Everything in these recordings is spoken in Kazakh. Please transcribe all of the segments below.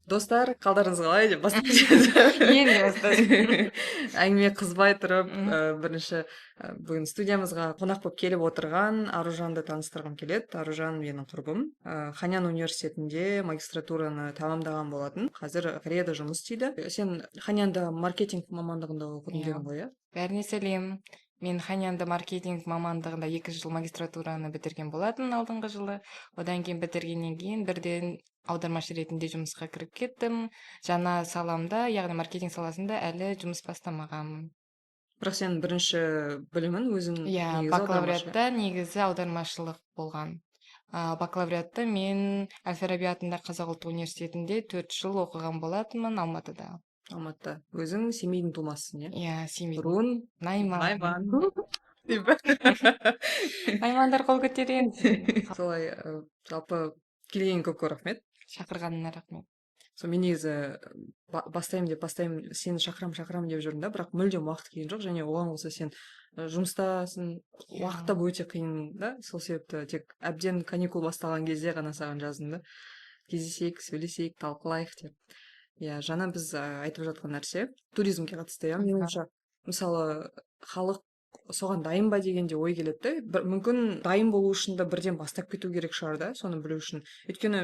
Достар, қалдарыңыз қалай деп бастап Енді бастадым. Әңгіме қызбай тұрып, бірінші бүгін студиямызға қонақ болып келіп отырған Аружанды таныстырғым келеді. Аружан менің құрбым. Ханян университетінде магистратураны тәмамдаған болатын. Қазір Кореяда жұмыс істейді. Сен Ханянда маркетинг мамандығында оқыдым Иә. дедің ғой, иә? Бәріне сәлем. Мен Ханянда маркетинг мамандығында 2 жыл магистратураны бітірген болатын алдыңғы жылы. Одан кейін бітіргеннен кейін бірден аудармашы ретінде жұмысқа кіріп кеттім. Жаңа саламда, яғни маркетинг саласында әлі жұмыс бастамағанмын. Бірақ сенің бірінші білімің өзің Иә, негізі аудармашы. Бакалавриатта негізі аудармашылық болған. Бакалавриатты мен Әл-Фараби атындағы Қазақ ұлттық университетінде 4 жыл оқыған болатынмын Алматыда. Алматыда. Өзің Семейдің тумасысың, иә? Иә, Семейдің. Руың? Найман. Найман. Деп. Наймандар қол көтереміз. Солай, жалпы келгеніңе көп көп рахмет. Шақырғаныңа рахмет. Сол мен негізі бастаймын деп бастаймын, сені шақырам, шақырам деп жүрдім да, бірақ мүлдем уақыт келген жоқ, және оған қоса сен жұмыстасың, уақыт табу өте қиын да, сол себепті тек әбден каникул басталған кезде ғана саған жаздым да. Кездесейік, сөйлесейік, талқылайық деп. Иә, жаңа біз айтып жатқан нәрсе туризмге қатысты, иә, менің ойымша, мысалы, халық соған дайын ба дегенде ой келеді де, мүмкін дайын болу үшін де бірден бастап кету керек шығар да, соны білу үшін. Өйткені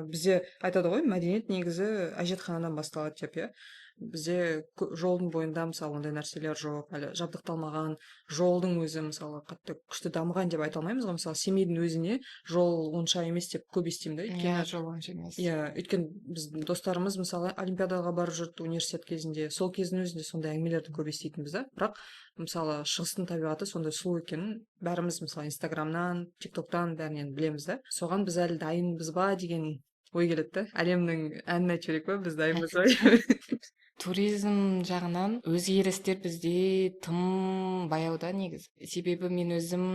бізде айтады ғой, мәдениет негізі әжетханадан басталады деп, иә. Бізде жолдың бойында, мысалы, ондай нәрселер жоқ, әлі жабдықталмаған, жолдың өзі, мысалы, қатты күшті дамыған деп айта алмаймыз ғой. Мысалы, Семейдің өзіне жол онша емес деп көп естимін да, өйткені Иә, жол онша емес. Иә, өйткені біздің достарымыз, мысалы, олимпиадаға барып жүрді университет кезінде, сол кездің өзінде сондай әңгімелерді көп еститінбіз да. Бірақ, мысалы, шығыстың табиғаты сондай сұлу екенін бәріміз, мысалы, Инстаграмнан, Тиктоктан бәрінен білеміз да. Соған біз әлі дайынбыз ба деген ой келеді да. Әлемнің әнін айтып жіберейік па, біз дайынбыз ба? Туризм жағынан өзгерістер бізде тым баяуда негізі. Себебі мен өзім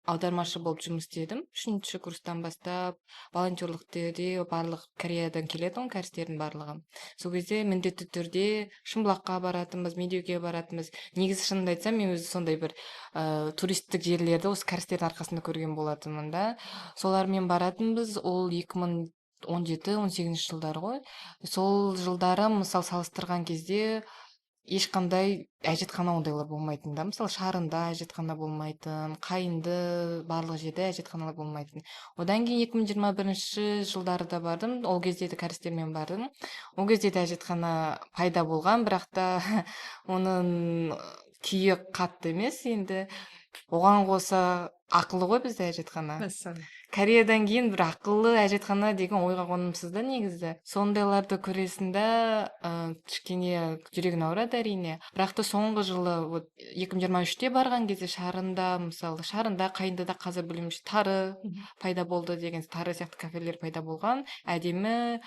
аудармашы болып жұмыс істедім. 3 курстан бастап волонтерлық түрде барлық Кореядан келеді ғой кәрістердің барлығы. Сол кезде міндетті түрде Шымбұлаққа баратынбыз, Медеуге баратынбыз. Негізі шынымды айтсам, мен өзі сондай бір туристік жерлерді осы кәрістердің арқасында көрген болатынмын да. Солармен баратынбыз. Ол екі мың он жеті, он сегізінші жылдары ғой. Сол жылдары, мысал, салыстырған кезде ешқандай әжетхана ондайлар болмайтын да. Мысалы, Шарында әжетхана болмайтын, Қайынды барлық жерде әжетханалар болмайтын. Одан кейін екі мың жиырма бірінші жылдары да бардым. Ол кезде де кәрістермен бардым. Ол кезде де әжетхана пайда болған, бірақ та оның күйі қатты емес енді. Оған қоса ақылы ғой бізде әжетхана. Мәссаған. Кореядан кейін бір ақылы әжетхана деген ойға қонымсыз да негізі. Сондайларды көресің да, кішкене жүрегің ауырады әрине. Бірақ та соңғы жылы, вот, екі мың жиырма үште барған кезде Шарында, мысалы, Шарында, Қайындыда қазір білуімше тары пайда болды деген, тары сияқты кафелер пайда болған, әдемі,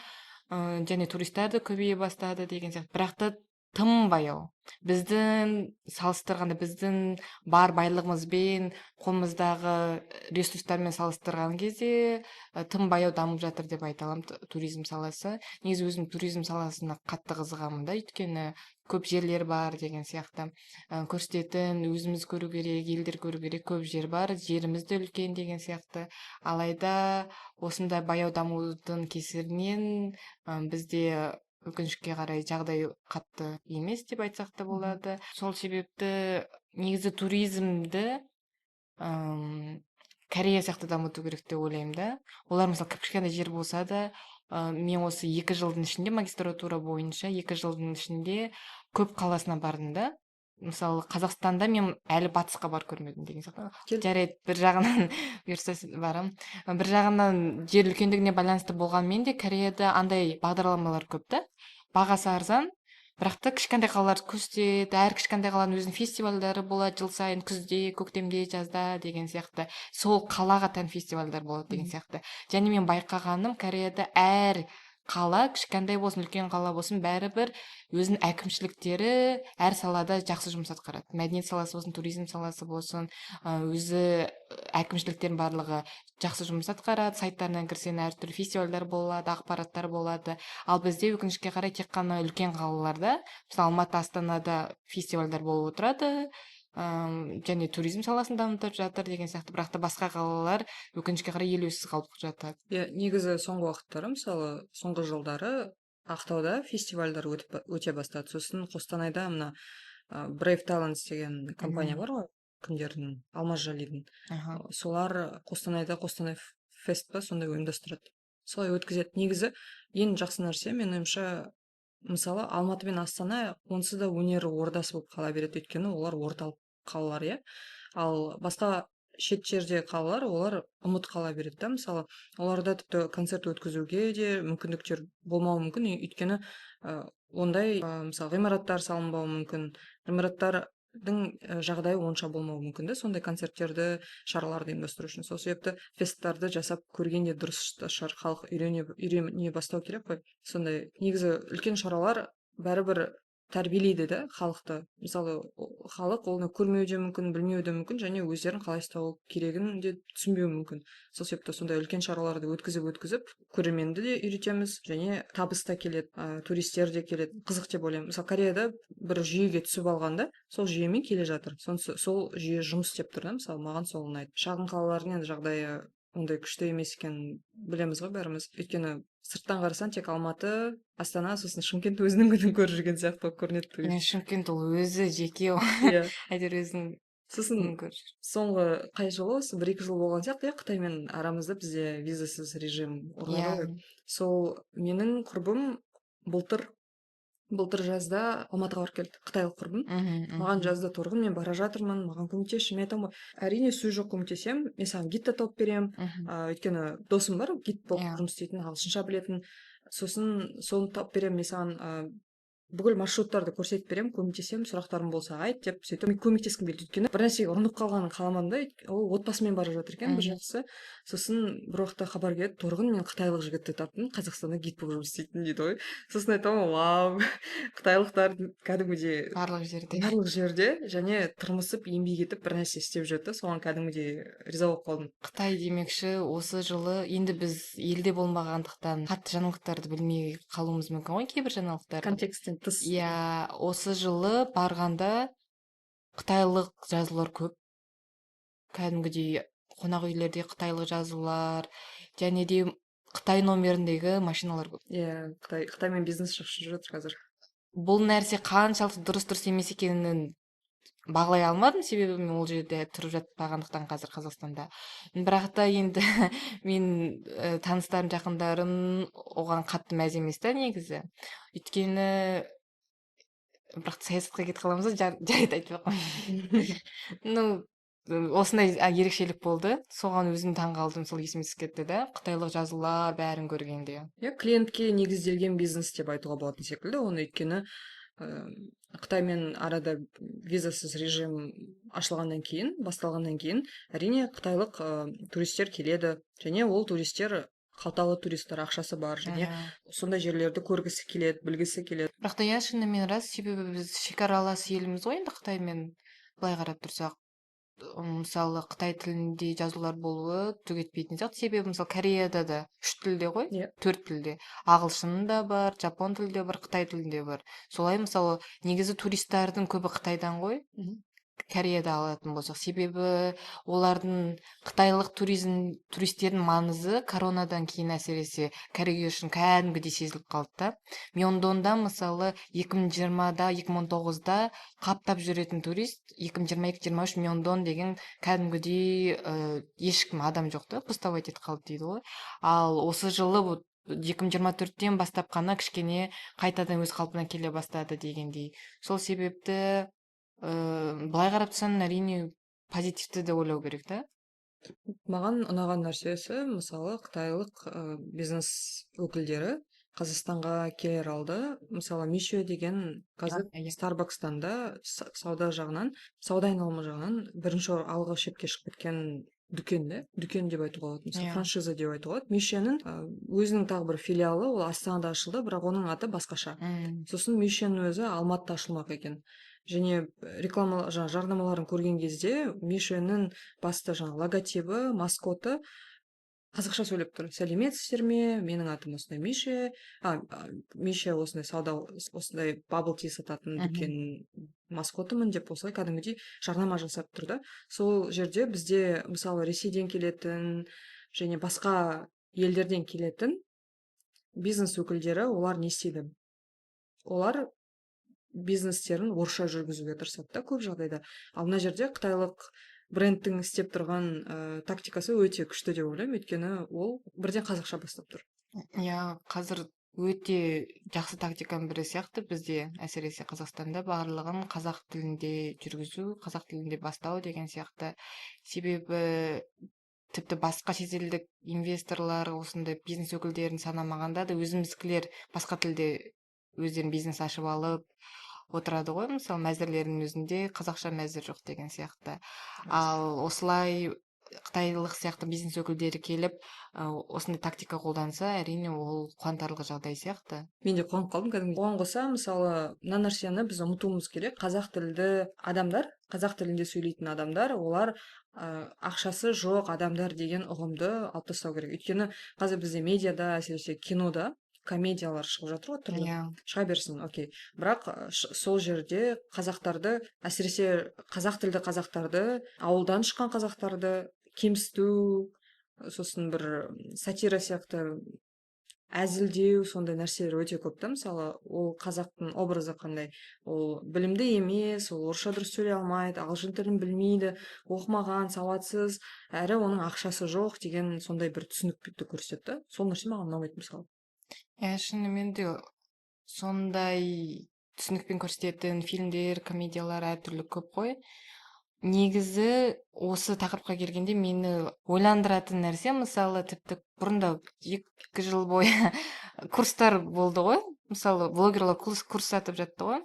және туристер де көбейе бастады деген сияқты. Бірақ та тым баяу. Біздің салыстырғанда, біздің бар байлығымызбен, қолымыздағы ресурстармен салыстырған кезде, тым баяу дамып жатыр деп айта аламын туризм саласы. Негізі өзім туризм саласына қатты қызығамын да, өйткені көп жерлер бар деген сияқты. Көрсететін, өзіміз көру керек, елдер көру керек, көп жер бар, жеріміз де үлкен деген сияқты. Алайда осындай баяу дамудың кесірінен, бізде өкінішке қарай жағдай қатты емес деп айтсақ та болады. Сол себепті негізі туризмді, Корея сияқты дамыту керек деп ойлаймын да. Олар, мысалы, кіп-кішкентай жер болса да, мен осы 2 жылдың ішінде магистратура бойынша 2 жылдың ішінде көп қаласына бардым да. Мысалы, Қазақстанда мен әлі батысқа барып көрмедім деген сияқты. Кел. Жарайды, бір жағынан бұйырса барам. Бір жағынан жер үлкендігіне байланысты болғанмен де Кореяда андай бағдарламалар көп та. Бағасы арзан, бірақ та кішкентай қалаларды көрсетеді, әр кішкентай қаланың өзінің фестивальдары болады жыл сайын, күзде, көктемде, жазда деген сияқты. Сол қалаға тән фестивальдар болады деген сияқты. Және мен байқағаным, Кореяда әр қала, кішкентай болсын, үлкен қала болсын, бәрібір өзінің әкімшіліктері әр салада жақсы жұмыс атқарады. Мәдениет саласы болсын, туризм саласы болсын, өзі әкімшіліктердің барлығы жақсы жұмыс атқарады. Сайттарынан кірсең әртүрлі фестивальдар болады, ақпараттар болады. Ал бізде өкінішке қарай тек қана үлкен қалаларда, мысалы Алматы, Астанада фестивальдар болып отырады, және туризм саласын дамытып жатыр деген сияқты. Бірақ та басқа қалалар өкінішке қарай елеусіз қалып жатады. Иә, негізі соңғы уақыттары, мысалы, соңғы жылдары Ақтауда фестивальдар өте бастады. Сосын Қостанайда мына Brave Talents деген компания бар ғой, кімдердің, Алмаз Жалидің. Солар Қостанайда Қостанай фест па, сондай ұйымдастырады. Солай өткізеді. Негізі ең жақсы нәрсе, менің ойымша, мысалы, Алматы мен Астана онсыз да өнер ордасы болып қала береді, өйткені олар орталық қалалар, иә. Ал басқа шет жерде қалалар, олар ұмыт қала береді да. Мысалы, оларда тіпті концерт өткізуге де мүмкіндіктер болмауы мүмкін, өйткені ондай, мысалы, ғимараттар салынбауы мүмкін, ғимараттардың жағдайы онша болмауы мүмкін да сондай концерттерді, шараларды ұйымдастыру үшін. Сол себепті фесттарды жасап көрген де дұрыс та шығар, халық үйрене бастау керек қой. Сондай негізі үлкен шаралар бәрібір тәрбиелейді да халықты. Мысалы, халық оны көрмеуі де мүмкін, білмеуі де мүмкін және өздерін қалай ұстау керегін де түсінбеуі мүмкін. Сол себепті сондай үлкен шараларды өткізіп, көрерменді де үйретеміз және табыс та келеді, туристер де келеді. Қызық деп ойлаймын. Мысалы, Кореяда бір жүйеге түсіп алғанда, сол жүйемен келе жатыр. Сол жүйе жұмыс істеп тұр да, мысалы, маған сол ұнайды. Шағын қалалардың енді жағдайы ондай күшті емес екенін білеміз ғой бәріміз. Өйткені сырттан қарасаң, тек Алматы, Астана, сосын Шымкент өзінің күнін көріп жүрген сияқты болып көрінеді. Иә, Шымкент ол өзі жеке, әйтеуір өзінің Сосын күнін көріп жүр. соңғы қай жылы, осы 1-2 жыл болған сияқты, иә, Қытаймен арамызда бізде визасыз режим орнады ғой. Сол менің құрбым былтыр жазда Алматыға барып келді, қытайлық құрбым. Маған жазды: «Торғын, мен бара жатырмын, маған көмектесші». Мен айтамын ғой: «Әрине, сөз жоқ, көмектесемін, мен саған гид та тауып беремін», өйткені досым бар гид болып жұмыс істейтін, ағылшынша білетін. Сосын соны тауып беремін мен саған, бүкіл маршруттарды көрсетіп беремін, көмектесемін, сұрақтарың болса, айт деп. Сөйтіп мен көмектескім келді, өйткені бір нәрсеге ұрынып қалғанын қаламадым да. Ол отбасымен бара жатыр екен, бір жақсысы. Сосын бір уақытта хабар келеді: «Торғын, мен қытайлық жігітті таптым, Қазақстанда гид болып жұмыс істейтін», — дейді ғой. Сосын айтамын: «Вау, қытайлықтар кәдімгідей Барлық жерде. барлық жерде және тырмысып, еңбек етіп, бір нәрсе істеп жүреді да». Соған кәдімгідей риза болып қалдым. Қытай демекші, осы жылы енді біз елде болмағандықтан, қатты жаңалықтарды білмей қалуымыз мүмкін ғой, кейбір жаңалықтарды. Контексттен тыс. Иә, осы жылы барғанда қытайлық жазулар көп, кәдімгідей қонақ үйлерде қытайлық жазулар және де қытай номеріндегі машиналар көп. Иә, Қытаймен бизнес жақсы жүріп жатыр қазір. Бұл нәрсе қаншалықты дұрыс емес екенін бағалай алмадым, себебі мен ол жерде тұрып жатпағандықтан, қазір Қазақстанда. Бірақ та енді мен таныстарым, жақындарым оған қатты мәз емес та негізі, өйткені, бірақ саясатқа кетіп қаламыз ғой, жарайды, айтпай ақ қояйын. Ну, осындай ерекшелік болды, соған өзім таң қалдым, сол есіме түсіп кетті да, қытайлық жазулар бәрін көргенде. Иә, клиентке негізделген бизнес деп айтуға болатын секілді оны, өйткені Қытаймен арада визасыз режим ашылғаннан кейін, басталғаннан кейін, әрине, қытайлық туристер келеді және ол туристер қалталы туристер, ақшасы бар және сондай жерлерді көргісі келеді, білгісі келеді. Бірақ та, иә, шынымен рас, себебі біз шекаралас елміз ғой енді Қытаймен. Былай қарап тұрсақ, мысалы, қытай тілінде жазулар болуы түк етпейтін сияқты, себебі, мысалы, Кореяда да үш тілде ғой, төрт тілде: ағылшын да бар, жапон тілі де бар, қытай тілінде бар. Солай, мысалы, негізі туристардың көбі Қытайдан ғой Кореяда алатын болсақ, себебі олардың қытайлық туризм, туристердің маңызы коронадан кейін әсіресе Корея үшін кәдімгідей сезіліп қалды да. Мёндонда, мысалы, 2020-да, 2019-да қаптап жүретін турист, 2022-23 Мёндон деген кәдімгідей ешкім, адам жоқ та, пустовать етіп қалды дейді ғой. Ал осы жылы, вот 2024-тен бастап қана кішкене қайтадан өз қалпына келе бастады дегендей. Сол себепті былай қарап тұрсаң, әрине, позитивті де ойлау керек та. Маған ұнаған нәрсесі, мысалы, қытайлық бизнес өкілдері Қазақстанға келер алды, мысалы, Мишо деген қазір Старбакстан да сауда жағынан, сауда айналымы жағынан бірінші алғы шепке шығып кеткен дүкен да, дүкен деп айтуға болады, мысалы, франшиза деп айтуға болады. Мишенің өзінің тағы бір филиалы, ол Астанада ашылды, бірақ оның аты басқаша. Сосын Мишенің өзі Алматыда ашылмақ екен және реклама, жаңағы жарнамаларын көрген кезде Мишенің басты жаңағы логотипі, маскоты қазақша сөйлеп тұр: «Сәлеметсіздер ме, менің атым осындай Мише, Мише, осындай сауда, осындай бабл ти сататын дүкен маскотымын», — деп, осылай кәдімгідей жарнама жасап тұр да. Сол жерде бізде, мысалы, Ресейден келетін және басқа елдерден келетін Бизнес өкілдері, олар не істейді? Олар бизнестерін орысша жүргізуге тырысады да көп жағдайда. Ал мына жерде қытайлық брендтің істеп тұрған тактикасы өте күшті деп ойлаймын, өйткені ол бірден қазақша бастап тұр. Иә, қазір өте жақсы тактиканың бірі сияқты бізде, әсіресе Қазақстанда, барлығын қазақ тілінде жүргізу, қазақ тілінде бастау деген сияқты. Себебі тіпті басқа шетелдік инвесторлар, осындай бизнес өкілдерін санамағанда да, өзіміздікілер басқа тілде өздерінің бизнес ашып алып отырады ғой. Мысалы, мәзірлердің өзінде қазақша мәзір жоқ деген сияқты. Ал осылай қытайлық сияқты бизнес өкілдері келіп, осындай тактика қолданса, әрине, ол қуантарлық жағдай сияқты. Мен де қуанып қалдым кәдімгідей. Оған қоса, мысалы, мына нәрсені біз ұмытуымыз керек: қазақ тілді адамдар, қазақ тілінде сөйлейтін адамдар, олар ақшасы жоқ адамдар деген ұғымды алып тастау керек. Өйткені қазір бізде медиада, әсіресе кинода, комедиялар шығып жатыр ғой түрлі. Шыға берсін, окей, бірақ сол жерде қазақтарды, әсіресе қазақ тілді қазақтарды, ауылдан шыққан қазақтарды кемсіту, сосын бір сатира сияқты әзілдеу, сондай нәрселер өте көп та. Мысалы, ол қазақтың образы қандай? Ол білімді емес, ол орысша дұрыс сөйлей алмайды, ағылшын тілін білмейді, оқымаған, сауатсыз, әрі оның ақшасы жоқ деген сондай бір түсінікті көрсетеді да. Сол нәрсе маған ұнамайды, мысалы. Иә, шынымен де сондай түсінікпен көрсететін фильмдер, комедиялар әртүрлі көп қой. Негізі, осы тақырыпқа келгенде мені ойландыратын нәрсе, мысалы, тіпті бұрында 2 жыл бойы курстар болды ғой. Мысалы, блогерлар курс сатып жатты ғой.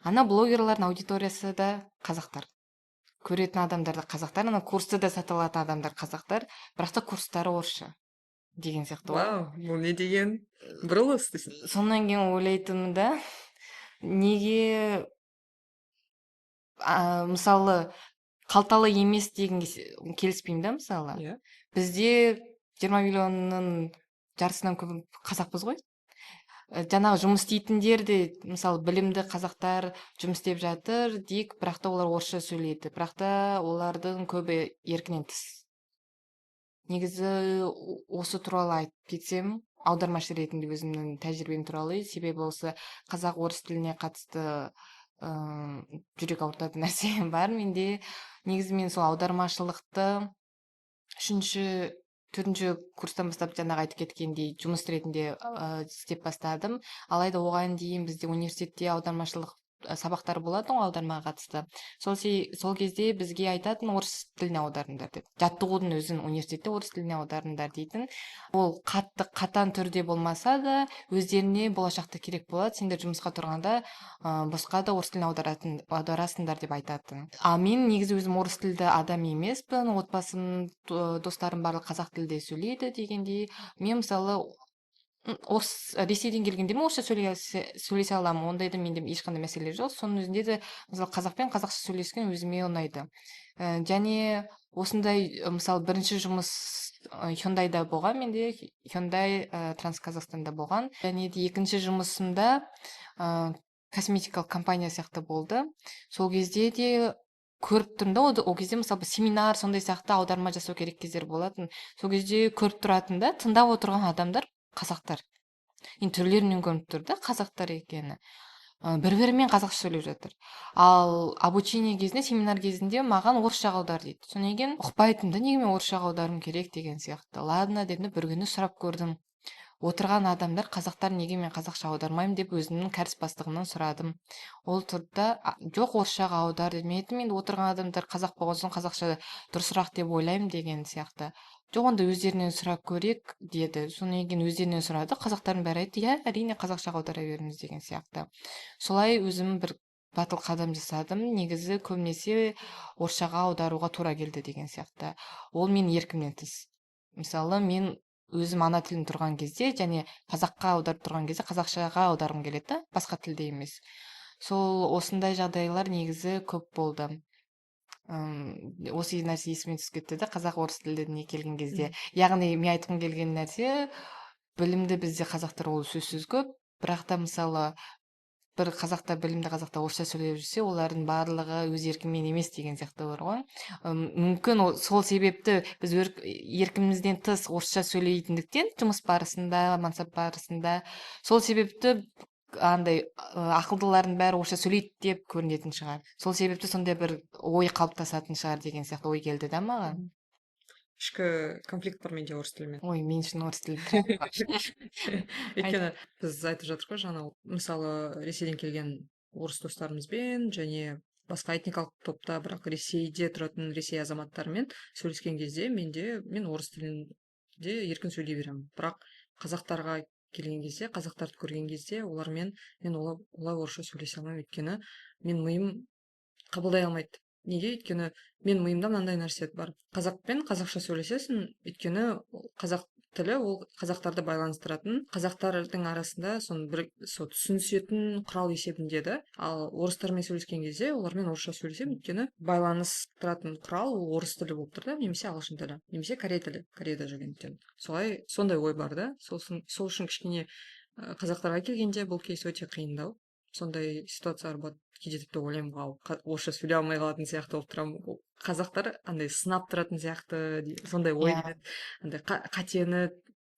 Ана блогерлардың аудиториясы да қазақтар, көретін адамдар да қазақтар, ана курсты да сата алатын адамдар қазақтар, бірақ та курстары орысша деген сияқты ғой. Вау, бұл не деген бұрылыс дейсің. Сонан кейін ойлайтынмын да, неге мысалы, қалталы емес дегенге келіспеймін да, мысалы. Бізде 20 миллионның жартысынан көбі қазақпыз ғой. Жаңағы жұмыс істейтіндер де, мысалы, білімді қазақтар жұмыс істеп жатыр дейік, бірақ та олар орысша сөйлейді, бірақ та олардың көбі еркінен тыс. Негізі, осы туралы айтып кетсем, аудармашы ретінде өзімнің тәжірибем туралы, себебі осы қазақ орыс тіліне қатысты жүрек ауыртатын нәрсе бар менде. Негізі, мен сол аудармашылықты үшінші, төртінші курстан бастап, жаңағы айтып кеткендей, жұмыс ретінде істеп бастадым. Алайда оған дейін бізде университетте аудармашылық сабақтар болатын ғой, аудармаға қатысты. Сол кезде бізге айтатын: «Орыс тіліне аударыңдар», – деп. Жаттығудың өзін университетте орыс тіліне аударыңдар дейтін. Ол қатты қатаң түрде болмаса да, өздеріне болашақта керек болады, сендер жұмысқа тұрғанда босқа да орыс тіліне аударасыңдар деп айтатын. Ал мен негізі өзім орыс тілді адам емеспін, отбасым, достарым барлығы қазақ тілде сөйлейді дегендей. Мен, мысалы, орыс, Ресейден келгенде мен орысша сөйлесе аламын, ондайда менде ешқандай мәселе жоқ. Соның өзінде де, мысалы, қазақпен қазақша сөйлескен өзіме ұнайды. Және осындай, мысалы, бірінші жұмыс Hyundai'да болған менде, Hyundai Транс Қазақстанда болған. Және де екінші жұмысымда косметикалық компания сияқты болды. Сол кезде де көріп тұрмын да, ол кезде, мысалы, бір семинар сондай сияқты аударма жасау керек кездер болатын. Сол кезде көріп тұратын да, тыңдап отырған адамдар қазақтар, енді түрлерінен көрініп тұр да қазақтар екені, бір бірімен қазақша сөйлеп жатыр. Ал обучение кезінде, семинар кезінде маған орысшаға аудар дейді. Содан кейін ұқпайтынмын да, неге мен орысшаға аударуым керек деген сияқты. Ладно дедім де, бір күні сұрап көрдім: отырған адамдар қазақтар, неге мен қазақша аудармаймын деп өзімнің кәріс бастығымнан сұрадым. Ол тұрды да: «Жоқ, орысшаға аудар», – деді. Мен айттым: «Енді отырған адамдар қазақ болған соң, қазақша дұрысырақ деп ойлаймын», – деген сияқты. «Жоқ, онда өздерінен сұрап көрейік», – деді. Содан кейін өздерінен сұрады, қазақтардың бәрі айтты: «Иә, әрине, қазақшаға аудара беріңіз», – деген сияқты. Солай өзім бір батыл қадам жасадым. Негізі, көбінесе орысшаға аударуға тура келді деген сияқты. Ол менің еркімнен тыс. Мысалы, мен өзім ана тілім тұрған кезде және қазаққа аударып тұрған кезде қазақшаға аударғым келеді да, басқа тілде емес. Сол осындай жағдайлар негізі көп болды. Осы нәрсе есіме түсіп кетті да, қазақ орыс тіліне келген кезде. Яғни мен айтқым келген нәрсе, білімді бізде қазақтар ол сөзсіз көп, бірақ та, мысалы, Бір қазақтар, білімді қазақтар орысша сөйлеп жүрсе, олардың барлығы өз еркімен емес деген сияқты бар ғой. Мүмкін ол сол себепті біз еркімізден тыс орысша сөйлейтіндіктен, жұмыс барысында, мансап барысында, сол себепті андай ақылдылардың бәрі орысша сөйлейді деп көрінетін шығар. Сол себепті сондай бір ой қалыптасатын шығар деген сияқты ой келді да маған. Ішкі конфликт бар менде орыс тілімен. Ой, мен үшін орыс тілі. Өйткені біз айтып жатырмық қой жаңа, мысалы, Ресейден келген орыс достарымызбен және басқа этникалық топта, бірақ Ресейде тұратын Ресей азаматтарымен сөйлескен кезде мен орыс тілінде еркін сөйлей беремін. Бірақ қазақтарға келген кезде, қазақтарды көрген кезде, олармен мен олай орысша сөйлесе алмаймын, өйткені мен миым қабылдай алмайды. Неге? Өйткені мен миымда мынандай нәрсе бар: қазақпен қазақша сөйлесесің, өйткені қазақ тілі ол қазақтарды байланыстыратын, қазақтардың арасында соны бір сол түсінісетін құрал есебінде да. Ал орыстармен сөйлескен кезде олармен орысша сөйлесемін, өйткені байланыстыратын құрал ол орыс тілі болып тұр да, немесе ағылшын тілі, немесе корей тілі, Кореяда жүргендіктен. Солай, сондай ой бар да. Сол үшін кішкене қазақтарға келгенде бұл кейс өте қиындау, сондай ситуациялар болады. Кейде тіпті ойлаймын: вау, орысша сөйлей алмай қалатын сияқты болып тұрамын, қазақтар андай сынап тұратын сияқты, сондай ой келеді. Андай қатені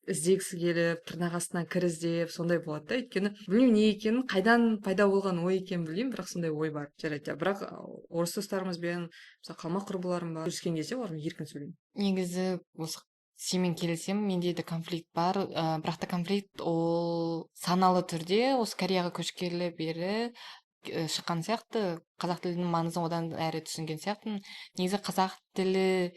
іздегісі келіп, тырнақ астынан кір іздеп, сондай болады да. Өйткені білмеймін не екенін, қайдан пайда болған ой екенін білмеймін, бірақ сондай ой бар. Жарайды, бірақ орыс достарымызбен, мысалы, қалмақ құрбыларым бар, сөйлескен кезде олармен еркін сөйлеймін. Негізі осы сенімен келісемін, менде де конфликт бар, бірақ та конфликт ол саналы түрде осы Кореяға көшкелі бері шыққан сияқты. Қазақ тілінің маңызын одан әрі түсінген сияқтымын. Негізі қазақ тілі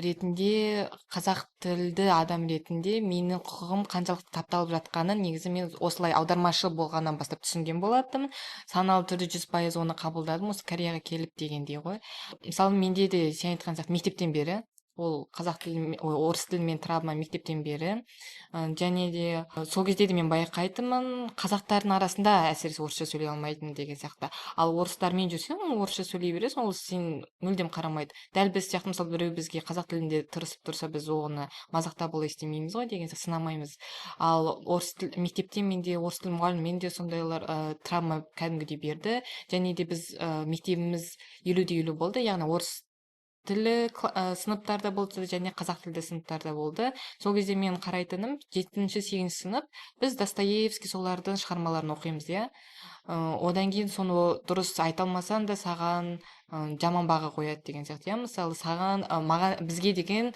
ретінде, қазақ тілді адам ретінде менің құқығым қаншалықты тапталып жатқанын негізі мен осылай аудармашы болғаннан бастап түсінген болатынмын. Саналы түрде 100% оны қабылдадым осы Кореяға келіп дегендей ғой. Мысалы, менде де сен айтқан сияқты мектептен бері ол қазақ тілі, ой, орыс тілімен травма мектептен бері. Және де сол кезде де мен байқайтынмын, қазақтардың арасында әсіресе орысша сөйлей алмайтын деген сияқты. Ал орыстармен жүрсең, орысша сөйлей бересің, ол сен мүлдем қарамайды. Дәл біз сияқты, мысалы, біреу бізге қазақ тілінде тырысып тұрса, біз оны мазақтап олай істемейміз ғой деген сияқты, сынамаймыз. Ал орыс тіл мектепте менде орыс тіл мұғалім менде сондайлар травма кәдімгідей берді. Және де біз мектебіміз 50:50 болды, яғни орыс тілі сыныптарда болды және қазақ тілді сыныптарда болды. Сол кезде мен қарайтыным, жетінші, сегізінші сынып, біз Достоевский, солардың шығармаларын оқимыз, иә. Одан кейін соны дұрыс айта алмасаң да, саған жаман баға қояды деген сияқты, иә. Мысалы, саған, маған, бізге деген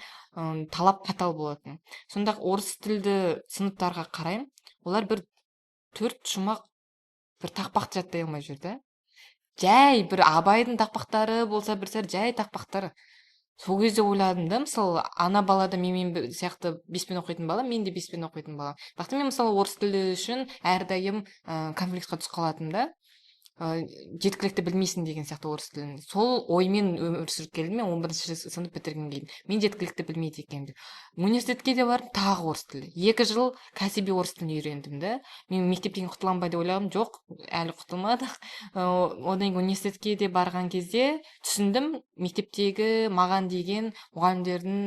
талап қатал болатын. Сонда орыс тілді сыныптарға қараймын, олар бір төрт шумақ, бір тақпақты жаттай алмай жүр да. Жай бір Абайдың тақпақтары болса, бір сәл жай тақпақтары. Сол кезде ойладым да, мысалы, ана бала да менімен сияқты беспен оқитын бала, мен де беспен оқитын бала, бірақ та мен, мысалы, орыс тілі үшін әрдайым конфликтқа түсіп қалатынмын да, жеткілікті білмейсің деген сияқты орыс тілін. Сол оймен өмір сүріп келдім мен 11-ші сынып бітіргенге дейін, мен жеткілікті білмейді екенмін деп. Университетке де бардым, тағы орыс тілі. 2 жыл кәсіби орыс тілін үйрендім да. Мен мектептен кейін құтыламын ба деп ойлағанмын, жоқ, әлі құтылмадық. Одан кейін университетке де барған кезде түсіндім, мектептегі маған деген мұғалімдердің,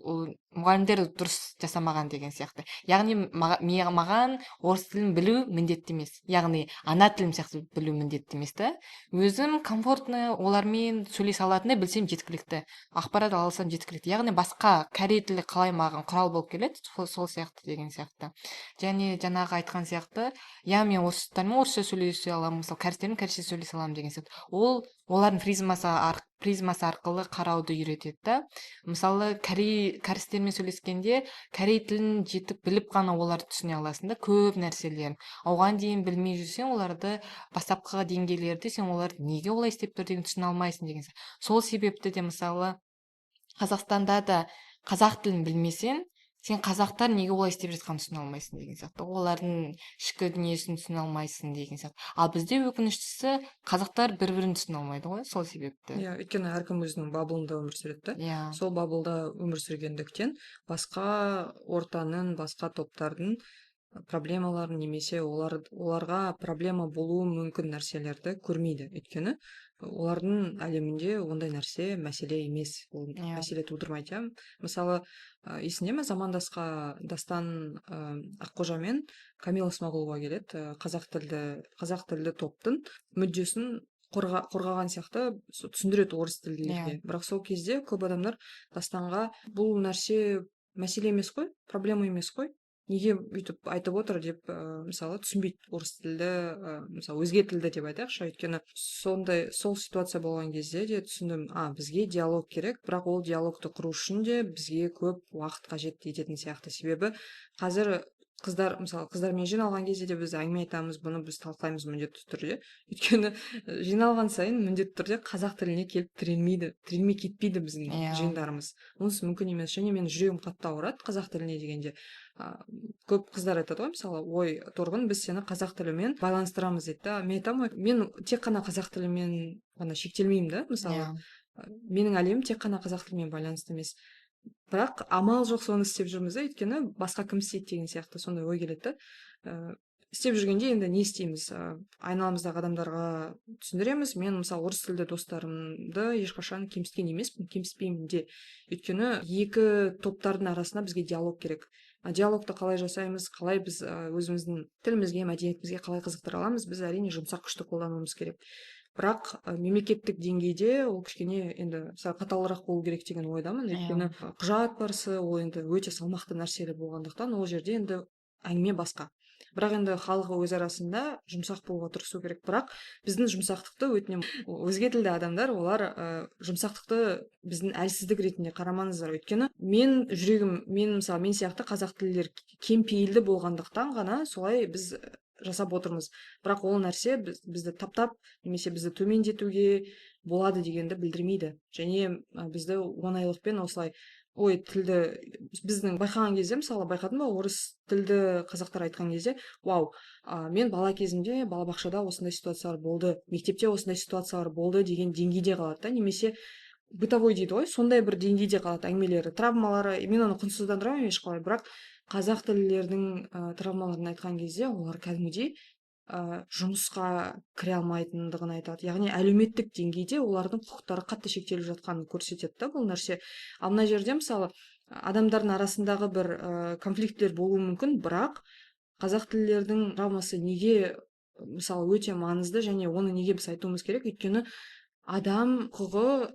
ол мұғалімдер дұрыс жасамаған деген сияқты. Яғни маған орыс тілін білу міндетті емес, яғни ана тілім сияқты білу міндетті емес та. Өзім комфортно олармен сөйлесе алатындай білсем жеткілікті, ақпарат ала алсам жеткілікті. Яғни басқа корей тілі қалай маған құрал болып келеді, сол сияқты деген сияқты. Және жаңағы айтқан сияқты, иә, мен орыстармен орысша сөйлесе аламын, мысалы, кәрістермен кәрісше сөйлесе аламын деген сияқты. Ол олардың призмасы арқылы қарауды үйретеді да. Мысалы, корей кәрістермен сөйлескенде корей тілін жетік біліп қана оларды түсіне аласың да көп нәрселерін. Оған дейін білмей жүрсең, оларды бастапқы деңгейлерде сен оларды неге олай істеп тұр деген түсіне алмайсың деген сияқты. Сол себепті де, мысалы, Қазақстанда да қазақ тілін білмесең, сен қазақтар неге олай істеп жатқанын түсіне алмайсың деген сияқты, олардың ішкі дүниесін түсіне алмайсың деген сияқты. Ал бізде, өкініштісі, қазақтар бір бірін түсіне алмайды ғой сол себепті. Иә, өйткені әркім өзінің баблында өмір сүреді да. Сол баблда өмір сүргендіктен, басқа ортаның, басқа топтардың Проблемаларын немесе оларға проблема болуы мүмкін нәрселерді көрмейді. Өйткені олардың әлемінде ондай нәрсе мәселе емес, ол мәселе тудырмайды, иә. Мысалы, есіңде ме, «Замандасқа» Дастан Аққожа мен Камила Смағұлова келеді, қазақ тілді топтың мүддесін қорғаған сияқты түсіндіреді орыс тілділерге. Бірақ сол кезде көп адамдар Дастанға: «Бұл нәрсе мәселе емес қой, проблема емес қой, неге өйтіп айтып отыр?» — деп, мысалы, түсінбейді орыс тілді, мысалы, өзге тілді деп айтайықшы. Өйткені сондай сол ситуация болған кезде де түсіндім: а, бізге диалог керек. Бірақ ол диалогты құру үшін де бізге көп уақыт қажет ететін сияқты. Себебі қазір қыздар, мысалы, қыздармен жиналған кезде де біз әңгіме айтамыз, бұны біз талқылаймыз міндетті түрде. Өйткені жиналған сайын міндетті түрде қазақ тіліне келіп тірелмейді, тірелмей кетпейді біздің жиындарымыз. Онсыз мүмкін емес. Және менің жүрегім қатты ауырады қазақ тіліне дегенде. Көп қыздар айтады ғой, мысалы: «Ой, Торғын, біз сені қазақ тілімен байланыстырамыз», — дейді да. Мен айтамын ғой, мен тек қана қазақ тілімен ғана шектелмеймін да. Мысалы, менің әлемім тек қана қазақ тілімен байланысты емес. Бірақ амал жоқ, соны істеп жүрміз да, өйткені басқа кім істейді деген сияқты сондай ой келеді да. Істеп жүргенде енді не істейміз? Айналамыздағы адамдарға түсіндіреміз. Мен, мысалы, орыс тілді достарымды ешқашан кемсіткен емеспін, кемсітпеймін де. Өйткені екі топтардың арасында бізге диалог керек. А диалогты қалай жасаймыз? Қалай біз өзіміздің тілімізге, мәдениетімізге қалай қызықтыра аламыз? Біз, әрине, жұмсақ күшті қолдануымыз керек. Бірақ мемлекеттік деңгейде ол кішкене енді сәл қаталырақ болу керек деген ойдамын. Өйткені құжат барысы, ол енді өте салмақты нәрселер болғандықтан, ол жерде енді әңгіме басқа. Бірақ енді халық өз арасында жұмсақ болуға тырысу керек. Бірақ біздің жұмсақтықты, өтінемін, өзге тілді адамдар, олар жұмсақтықты біздің әлсіздік ретінде қарамаңыздар. Өйткені мен жүрегім, мен, мысалы, мен сияқты қазақ тілділер кең пейілді болғандықтан ғана солай біз жасап отырмыз. Бірақ ол нәрсе бізді таптап немесе бізді төмендетуге болады дегенді білдірмейді. Және бізді оңайлықпен осылай, ой, тілді біздің байқаған кезде, мысалы, байқадың ба, орыс тілді қазақтар айтқан кезде: «Вау, мен бала кезімде балабақшада осындай ситуациялар болды, мектепте осындай ситуациялар болды», — деген деңгейде қалады да. Немесе бытовой дейді ғой, сондай бір деңгейде қалады әңгімелері, травмалары. Мен оны құнсыздандыра ешқалай, бірақ қазақ тілділердің травмаларын айтқан кезде олар кәдімгідей жұмысқа кіре алмайтындығын айтады. Яғни әлеуметтік деңгейде олардың құқықтары қатты шектеліп жатқанын көрсетеді да бұл нәрсе. Ал мына жерде, мысалы, адамдардың арасындағы бір конфликтілер болуы мүмкін, бірақ қазақ тілділердің травмасы неге, мысалы, өте маңызды және оны неге біз айтуымыз керек? Өйткені адам құқығы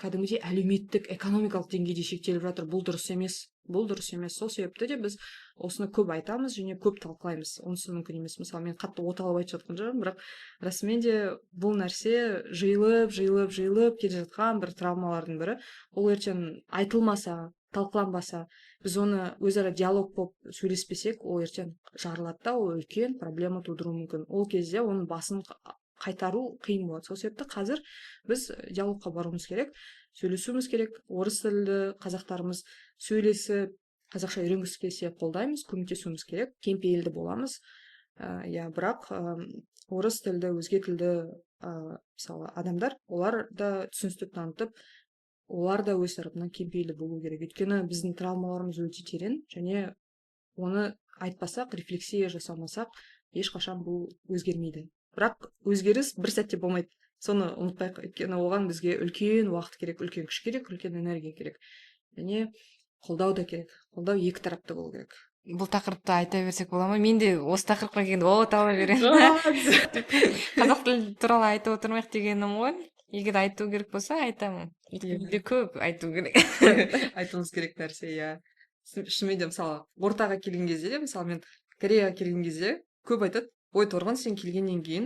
кәдімгідей әлеуметтік, экономикалық деңгейде шектеліп жатыр. Бұл дұрыс емес, бұл дұрыс емес. Сол себепті де біз осыны көп айтамыз және көп талқылаймыз. Онсыз мүмкін емес. Мысалы, мен қатты оталып айтып жатқан жоқпын, бірақ расымен де бұл нәрсе жиылып, жиылып, жиылып келе жатқан бір травмалардың бірі. Ол ертең айтылмаса, талқыланбаса, біз оны өзара диалог болып сөйлеспесек, ол ертең жарылады да, ол үлкен проблема тудыруы мүмкін. Ол кезде оның басын қайтару қиын болады. Сол себепті қазір біз диалогқа баруымыз керек, сөйлесуіміз керек. Орыс тілді қазақтарымыз сөйлесіп, қазақша үйренгісі келсе, қолдаймыз, көмектесуіміз керек, кеңпейілді боламыз. Иә, бірақ орыс тілді, өзге тілді, мысалы, адамдар, олар да түсіністік танытып, олар да өз тарапынан кеңпейілді болу керек. Өйткені біздің травмаларымыз өте терең және оны айтпасақ, рефлексия жасамасақ, ешқашан бұл өзгермейді. Бірақ өзгеріс бір сәтте болмайды, соны ұмытпайық. Өйткені оған бізге үлкен уақыт керек, үлкен күш керек, үлкен энергия керек және қолдау да керек. Қолдау екі тарапты болу керек. Бұл тақырыпты айта берсек бола ма? Мен де осы тақырыпқа келгенде от ала беремін. Қазақ тілі туралы айтып отырмайық дегенім ғой. Егер айту керек болса, айтамын. Өйткені менде көп айту керек. Айтуымыз керек нәрсе, иә. Шынымен де, мысалы, ортаға келген кезде де, мысалы, мен Кореяға келген кезде көп айтады: «Ой, Торғын, сен келгеннен кейін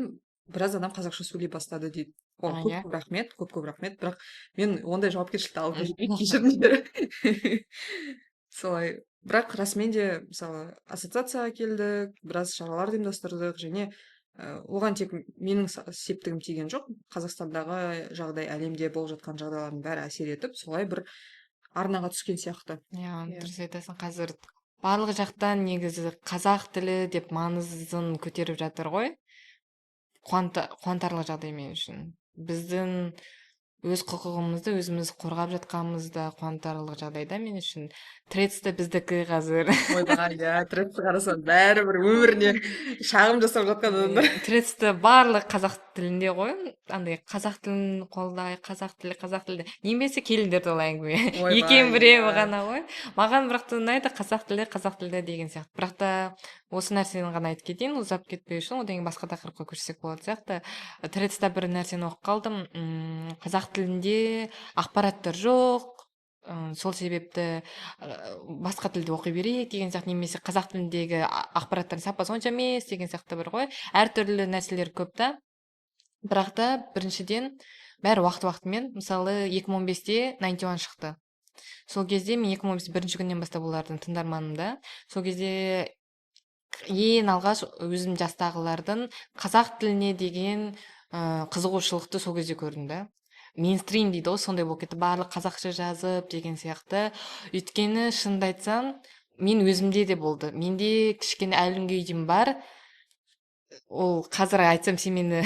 біраз адам қазақша сөйлей бастады», — дейді. О, көп көп рахмет, көп көп рахмет. Бірақ мен ондай жауапкершілікті алғым келмейді, кешіріңдер. Солай. Бірақ расымен де, мысалы, ассоциацияға келдік, біраз шаралар ұйымдастырдық және оған тек менің септігім тиген жоқ. Қазақстандағы жағдай, әлемде болып жатқан жағдайлардың бәрі әсер етіп, солай бір арнаға түскен сияқты. Иә, дұрыс айтасың. Қазір барлық жақтан негізі қазақ тілі деп маңызын көтеріп жатыр ғой. Қуантарлық жағдай мен үшін. Біздің Өз құқығымызды өзіміз қорғап жатқанымыз да қуантарлық жағдай да мен үшін. Тредсте біздікі қазір. Ойбай, иә, Тредсті қарасаң, бәрібір өміріне шағым жасап жатқан адамдар. Тредсте барлық қазақ тілінде ғой, андай қазақ тілін қолдай, қазақ тілі, қазақ тілі немесе келіндер туралы әңгіме. Екеуінің біреуі ғана ғой. Маған бірақ та ұнайды қазақ тілі, қазақ тілі деген сияқты. Бірақ та осы нәрсені ғана айтып кетейін, ұзап кетпеу үшін, одан кейін басқа тақырыпқа көшсек болатын сияқты. Тредста бір нәрсені оқып қалдым. Қазақ тілінде ақпараттар жоқ, сол себепті басқа тілде оқи берейік деген сияқты, немесе қазақ тіліндегі ақпараттардың сапасы онша емес деген сияқты бір ғой, әртүрлі нәрселер көп та. Бірақ та біріншіден, бәрі уақыт уақытымен. Мысалы, 2015-те Ninety One шықты. Сол кезде мен 2015 бірінші күннен бастап олардың тыңдарманымын да. Сол кезде ең алғаш өзім жастағылардың қазақ тіліне деген қызығушылықты сол кезде көрдім да. Мейнстрим дейді ғой, сондай болып кетті, барлық қазақша жазып деген сияқты. Өйткені, шынымды айтсам, мен өзімде де болды, менде кішкене әлі күнге дейін бар ол. Қазір айтсам, сен мені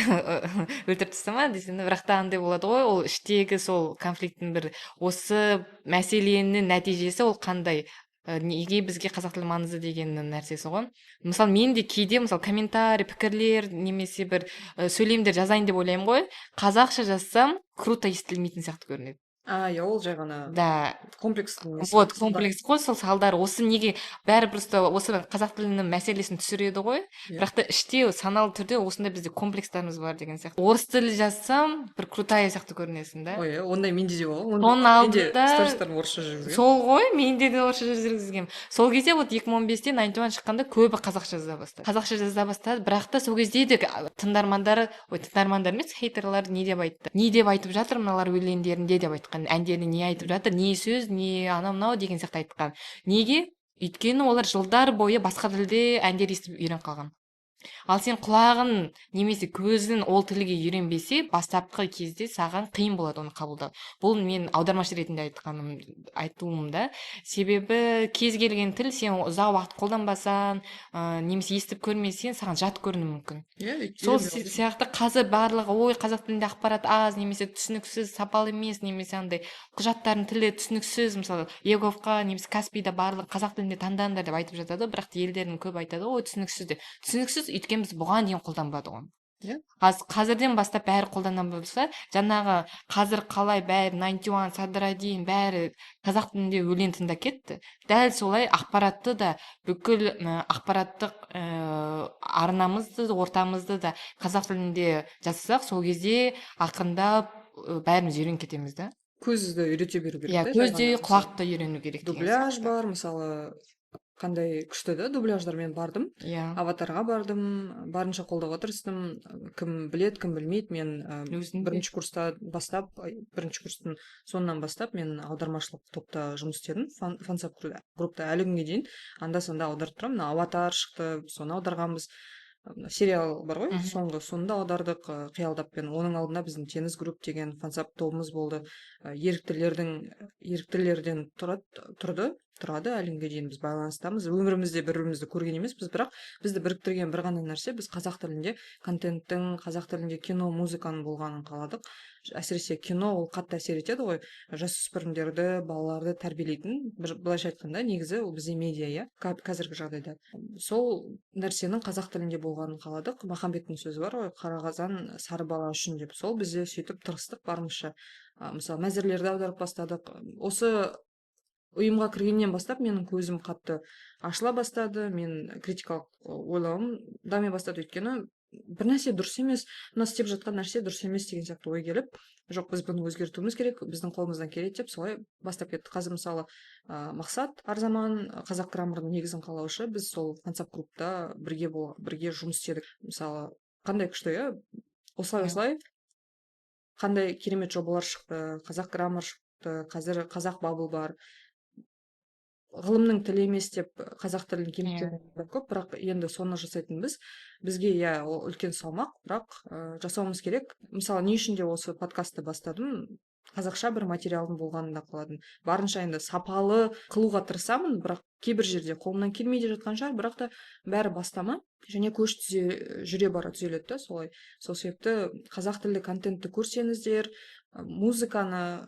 өлтіріп тастама десең, бірақ та андай болады ғой, ол іштегі сол конфликттің бір, осы мәселенің нәтижесі ол қандай, неге бізге қазақ тілі маңызды дегеннің нәрсесі ғой. Мысалы, мен де кейде, мысалы, комментарий, пікірлер немесе бір сөйлемдер жазайын деп ойлаймын ғой, қазақша жазсам, круто естілмейтін сияқты көрінеді. А, иә, ол жай ғана комплекстің несі. Вот, комплекс қой, сол салдары. Осы неге бәрі просто осы қазақ тілінің мәселесін түсіреді ғой. Бірақ та іште саналы түрде осындай бізде комплекстарымыз бар деген сияқты. Орыс тілі жазсам, бір крутая сияқты көрінесің да. Ой, ондай менде де болған. Соның алдында стористарын орысша жүргізгенмін. Сол ғой, менде де орысша жүргізгенмін. Сол кезде, вот, 2015-те Ninety One шыққанда, көбі қазақша жаза бастады, қазақша жаза бастады. Бірақ та сол кезде де тыңдармандар, ой, тыңдармандар емес, хейтерлар не деп айтты, не деп айтып жатыр мыналар өлеңдерінде деп айтқан, әндерінде не айтып жатыр, не сөз, не анау мынау деген сияқты айтқан. Неге? Өйткені олар жылдар бойы басқа тілде әндер естіп үйреніп қалған. Ал сен құлағың немесе көзің ол тілге үйренбесе, бастапқы кезде саған қиын болады оны қабылдау. Бұл мен аудармашы ретінде айтқаным, айтуым да. Себебі кез келген тіл сен ұзақ уақыт қолданбасаң, немесе естіп көрмесең, саған жат көрінуі мүмкін. Иә. Сол сияқты қазір барлығы: ой, қазақ тілінде ақпарат аз немесе түсініксіз, сапалы емес, немесе андай құжаттардың тілі түсініксіз. Мысалы, еговқа немесе Каспийда барлығы қазақ тілінде таңдаңдар деп айтып жатады, бірақ елдердің көбі айтады: ой, түсініксіз деп. Түсініксіз, өйткені біз бұған дейін қолданбадық оны. Қазірден бастап бәрі қолдана болса, жаңағы қазір қалай бәрі Ninety One, Садраддин, бәрі қазақ тілінде өлең тыңдап кетті, дәл солай ақпаратты да, бүкіл ақпараттық арнамызды, ортамызды да қазақ тілінде жасасақ, сол кезде ақырындап бәріміз үйреніп кетеміз да. Көзді үйрете беру керек Иә, та, жай көз де, ғана. құлақты да үйрену керек деген Дубляж сияқты. бар, мысалы, қандай күшті да дубляждар. Мен бардым, Аватарға бардым, барынша қолдауға тырыстым. Кім біледі, кім білмейді, мен Өзің де. бірінші курста бастап, бірінші курстың соңынан бастап мен аудармашылық топта жұмыс істедім, фансаб группта. Әлі күнге дейін анда санда аударып тұрамын. Мына Аватар шықты, соны аударғанбыз. Мына сериал бар ғой, соңғы, соны да аудардық, Қиялдаппен. Оның алдында біздің Теңіз групп деген фансаб тобымыз болды. Еріктілерден тұрады, тұрды, тұрады. Әлі күнге дейін біз байланыстамыз. Өмірімізде бір бірімізді көрген емеспіз, бірақ бізді біріктірген бір ғана нәрсе: біз қазақ тілінде контенттің, қазақ тілінде кино, музыканың болғанын қаладық. Әсіресе кино, ол қатты әсер етеді ғой жасөспірімдерді, балаларды тәрбиелейтін бір, былайша айтқанда, негізі ол бізде медиа, иә, қазіргі жағдайда сол нәрсенің қазақ тілінде болғанын қаладық. Махамбеттің сөзі бар ғой, қара қазан сары бала үшін деп. Сол бізде сөйтіп тырыстық барынша. Мысалы, мәзірлерді аударып бастадық. Осы ұйымға кіргеннен бастап менің көзім қатты ашыла бастады, мен критикалық ойлауым дами бастады. Өйткені бір нәрсе дұрыс емес, мына істеп жатқан нәрсе дұрыс емес деген сияқты ой келіп, жоқ, біз бұны өзгертуіміз керек, біздің қолымыздан келеді деп солай бастап кеттік. Қазір, мысалы, Мақсат Арзаман, Қазақ граммарының негізін қалаушы, біз сол фансаб клубта бірге жұмыс істедік. Мысалы, қандай күшті, иә, осылай осылай қандай керемет жобалар шықты. Қазақ граммар шықты, қазір Қазақ Бабл бар. Ғылымның тілі емес деп қазақ тілін кемсітетін көп, бірақ енді соны жасайтын біз, бізге, иә, ол үлкен салмақ, бірақ жасауымыз керек. Мысалы, не үшін де осы подкастты бастадым? Қазақша бір материалдың болғанын да қаладым. Барынша енді сапалы қылуға тырысамын, бірақ кейбір жерде қолымнан келмей де жатқан шығар. Бірақ та бәрі бастама және көш түзе жүре бара түзеледі да солай. Сол себепті қазақ тілді контентті көрсеңіздер Музыканы,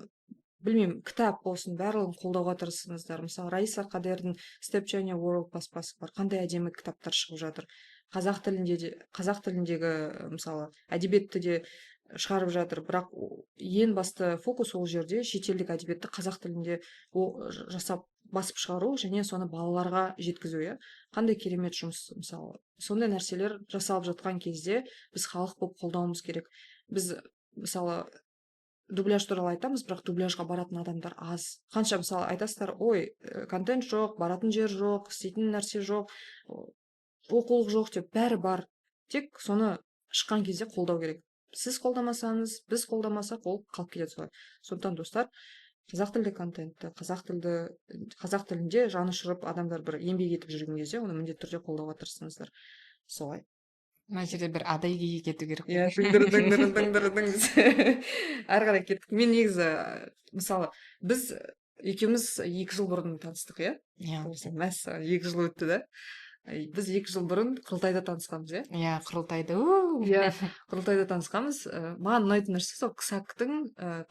білмеймін, кітап болсын, барлығын қолдауға тырысыңыздар. Мысалы, Раиса Қадердің Step Journey World баспасы бар, қандай әдемі кітаптар шығып жатыр. Қазақ тілінде де, қазақ тіліндегі, мысалы, әдебиетті де шығарып жатыр, бірақ ең басты фокус ол жерде шетелдік әдебиетті қазақ тілінде жасап басып шығару және соны балаларға жеткізу, иә. Қандай керемет жұмыс, мысалы. Сондай нәрселер жасалып жатқан кезде біз халық болып қолдауымыз керек. Біз, мысалы, дубляж туралы айтамыз, бірақ дубляжға баратын адамдар аз. Қанша, мысалы, айтасыздар: «Ой, контент жоқ, баратын жер жоқ, істейтін нәрсе жоқ, оқулық жоқ» деп. Бәрі бар, тек соны шыққан кезде қолдау керек. Сіз қолдамасаңыз, біз қолдамасақ, ол қалып кетеді солай. Сондықтан, достар, қазақ тілді контентті, қазақ тілінде жанұшырып адамдар бір еңбек етіп жүрген кезде, оны міндетті түрде қолдауға тырысыңыздар. Солай. Мына жерде бір адай кету керек. Иә, дың. Әрі қарай кеттік. Мен негізі, мысалы, біз екеуміз 2 жыл бұрын таныстық, иә? Иә. Мәссаған, 2 жыл өтті да. Біз 2 жыл бұрын құрылтайда танысқанбыз, иә? Иә, құрылтайда. Иә, құрылтайда танысқанбыз. Маған ұнайтын нәрсе сол КСАКтың,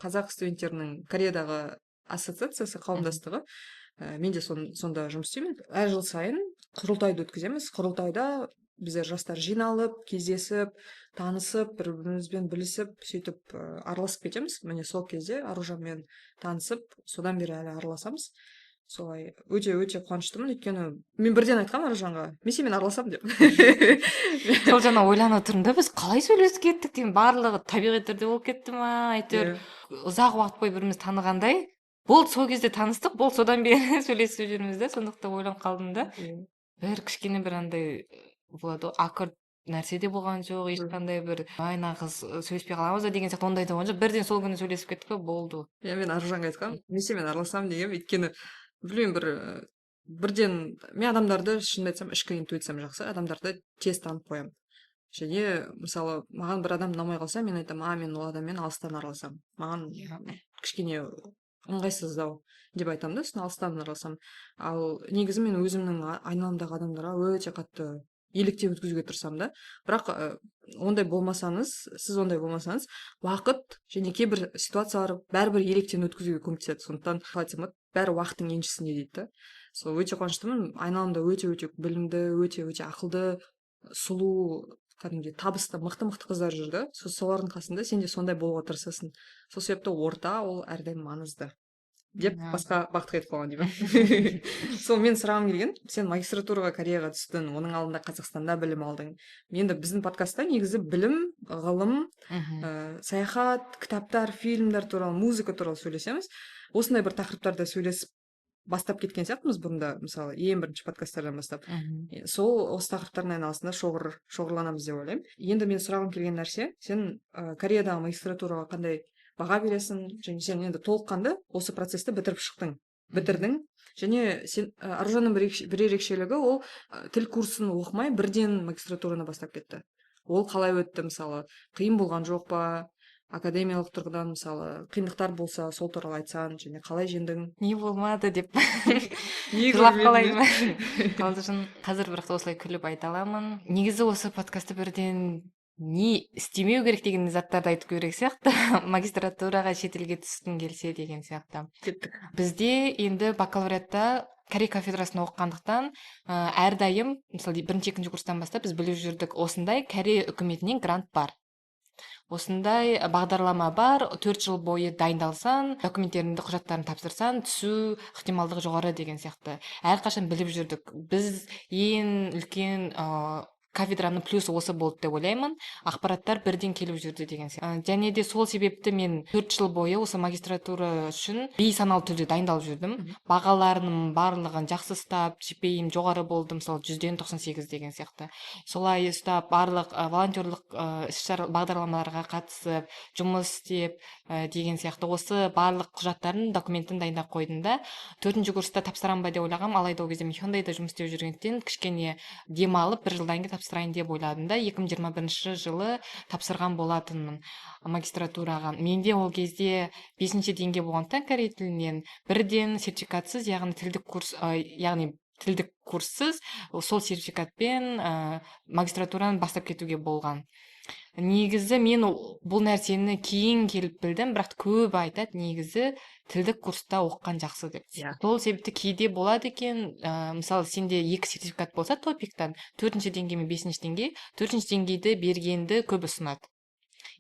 қазақ студенттерінің Кореядағы ассоциациясы, қауымдастығы. Мен де сонда жұмыс істеймін. Әр жыл сайын құрылтайды өткіземіз. Құрылтайда біздер, жастар, жиналып, кездесіп, танысып, бір бірімізбен білісіп, сөйтіп араласып кетеміз. Міне, сол кезде Аружанмен танысып, содан бері әлі араласамыз. Солай, өте өте қуаныштымын, өйткені мен бірден айтқанмын Аружанға: «Мен сенімен араласамын» деп. Сол жаңа ойланып тұрмын да, біз қалай сөйлесіп кеттік деген, барлығы табиғи түрде болып кетті ма, әйтеуір. Иә. Ұзақ уақыт бойы бірімізді танығандай болды. Сол кезде таныстық, болды, содан бері сөйлесіп жүрміз да. Сондықтан ойланып қалдым да. Бір кішкене бір андай болады ғой, awkward нәрсе де болған жоқ ешқандай. Бір «ай, мына қыз, сөйлеспей қаламыз ба» деген сияқты ондай да болған жоқ. Бірден сол күні сөйлесіп кеттік па, болды. Иә, мен Аружанға айтқанмын: «Мен сенімен араласамын» дегенмін. Өйткені, білмеймін, бірден мен адамдарды, шынымды айтсам, ішкі интуициям жақсы, адамдарды тез танып қоямын. Және, мысалы, маған бір адам ұнамай қалса, мен айтамын: «А, мен ол адаммен алыстан араласамын, маған кішкене ыңғайсыздау» деп айтамын да, сосын алыстан араласамын. Ал негізі мен өзімнің айналамдағы адамдарға өте қатты електеп өткізуге тырысамын да. Бірақ ондай болмасаңыз, сіз ондай болмасаңыз, уақыт және кейбір ситуациялар бәрібір електен өткізуге көмектеседі. Сондықтан, қалай айтсам болады, бәрі уақыттың еншісінде дейді да. Сол өте қуаныштымын, айналамда өте өте білімді, өте өте ақылды, сұлу, кәдімгідей табысты, мықты мықты қыздар жүр да. Солардың қасында сен де сондай болуға тырысасың. Сол себепті орта ол әрдайым маңызды деп басқа бағытқа кетіп қалған деймін. Сол мен сұрағым келген: сен магистратураға Кореяға түстің, оның алдында Қазақстанда білім алдың. Енді біздің подкастта негізі білім, ғылым, саяхат, кітаптар, фильмдер туралы, музыка туралы сөйлесеміз. Осындай бір тақырыптарда сөйлесіп бастап кеткен сияқтымыз бұрында, мысалы, ең бірінші подкасттардан бастап. Сол осы тақырыптардың айналасында шоғырланамыз деп ойлаймын. Енді мен сұрағым келген нәрсе: сен Кореядағы магистратураға қандай баға бересің? Және сен енді толыққанды осы процессті бітіріп шықтың, бітірдің. Және сен, Аружанның бір ерекшелігі, ол тіл курсын оқымай, бірден магистратураны бастап кетті. Ол қалай өтті, мысалы, қиын болған жоқ па? Академиялық тұрғыдан, мысалы, қиындықтар болса, сол туралы айтсаң және қалай жеңдің? Не болмады деп Не жылап көрмедің, қалайын иә? ба, қалжың. Қазір бірақ та осылай күліп айта аламын. Негізі осы подкастты бірден не істемеу керек деген заттарды айту керек сияқты, магистратураға шетелге түскің келсе деген сияқты. Кеттік. Бізде енді бакалавриатта корей кафедрасында оқығандықтан, әрдайым, мысалы, бірінші, екінші курстан бастап біз біліп жүрдік: осындай Корея үкіметінен грант бар, осындай бағдарлама бар, 4 жыл бойы дайындалсаң, документтеріңді, құжаттарыңды тапсырсаң, түсу ықтималдығы жоғары деген сияқты. Әрқашан біліп жүрдік біз. Ең үлкен кафедраның плюсы осы болды деп ойлаймын: ақпараттар бірден келіп жүрді деген сияқты. Және де сол себепті мен 4 жыл бойы осы магистратура үшін бейсаналы түрде дайындалып жүрдім. Бағаларының барлығын жақсы ұстап, GPA-ім жоғары болды, мысалы, 100-ден 98 деген сияқты. Солай ұстап, барлық волонтерлық іс шара бағдарламаларға қатысып, жұмыс істеп, деген сияқты, осы барлық құжаттарын, документін дайындап қойдым да. Төртінші курста тапсырамын ба деп ойлағанмын. Алайда ол кезде мен Хёндайда жұмыс істеп жүргендіктен, кішкене демалып, бір жылдан кейін тапсырайын деп ойладым да, 2021 жылы тапсырған болатынмын магистратураға. Менде ол кезде бесінші деңгей болғандықтан корей тілінен, бірден сертификатсыз, яғни тілдік курс, яғни тілдік курссыз, сол сертификатпен магистратураны бастап кетуге болған. Негізі мен бұл нәрсені кейін келіп білдім, бірақ көбі айтады, негізі тілдік курста оқыған жақсы деп. Иә. Сол себепті кейде болады екен, мысалы, сенде 2 сертификат болса топиктан, 4-ші деңгей мен 5-ші деңгей, 4-ші деңгейді бергенді көп ұсынады.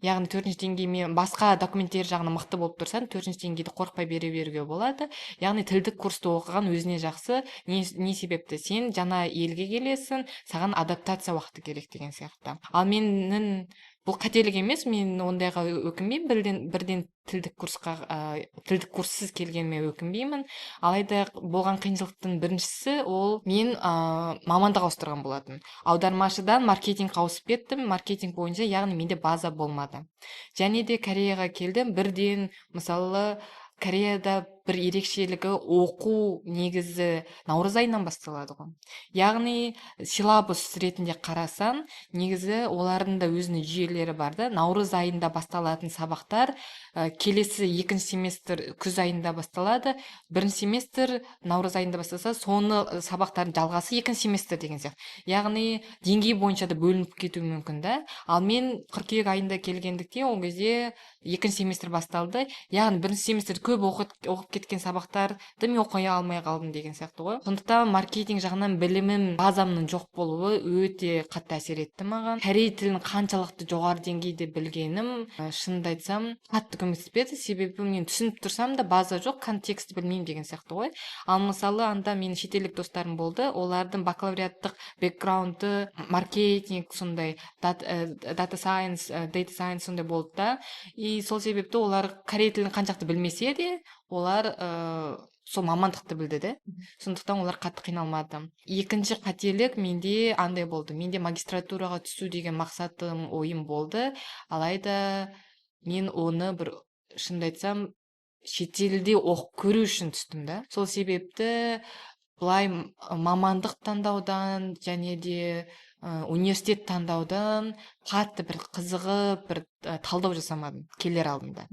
Яғни 4-ші деңгеймен басқа документтер жағынан мықты болып тұрсаң, 4-ші деңгейді қорықпай бере беруге болады. Яғни тілдік курсты оқыған өзіне жақсы. Не себепті? Сен жаңа елге келесің, саған адаптация уақыты керек деген сияқты. Ал менің бұл қателік емес, мен ондайға өкінбеймін, бірден тілдік курсқа, тілдік курссыз келгеніме өкінбеймін. Алайда болған қиыншылықтың біріншісі ол мен, мамандық ауыстырған болатын. Аудармашыдан маркетингке ауысып кеттім, маркетинг бойынша, яғни менде база болмады. Және де Кореяға келдім, бірден, мысалы, Кореяда бір ерекшелігі оқу негізі наурыз айынан басталады ғой. Яғни силабус ретінде қарасаң, негізі олардың да өзінің жүйелері бар да. Наурыз айында басталатын сабақтар, келесі екінші семестр күз айында басталады. Бірінші семестр наурыз айында басталса, соны сабақтардың жалғасы екінші семестр деген сияқты. Яғни деңгей бойынша да бөлініп кетуі мүмкін да. Ал мен қыркүйек айында келгендіктен ол кезде екінші семестр басталды. Яғни бірінші семестрді көп оқып кеткен сабақтарды мен оқи алмай қалдым деген сияқты ғой. Сондықтан маркетинг жағынан білімім, базамның жоқ болуы өте қатты әсер етті маған. Корей тілін қаншалықты жоғары деңгейде білгенім, шынымды айтсам, қатты көмектеспеді. Себебі мен түсініп тұрсам да база жоқ, контекстті білмеймін деген сияқты ғой. Ал мысалы, анда менің шетелдік достарым болды, олардың бакалавриаттық бэкграунды маркетинг, сондай дата сайенс, дейта сайенс сондай болды да. И сол себепті олар корей тілін қаншалықты білмесе де, олар сол мамандықты білді де. Сондықтан олар қатты қиналмады. Екінші қателік менде андай болды. Менде магистратураға түсу деген мақсатым, ойым болды. Алайда мен оны бір, шынымды айтсам, шетелде оқып көру үшін түстім да. Сол себепті былай мамандық таңдаудан және де университет таңдаудан қатты бір қызығып, бір талдау жасамадым келер алдында.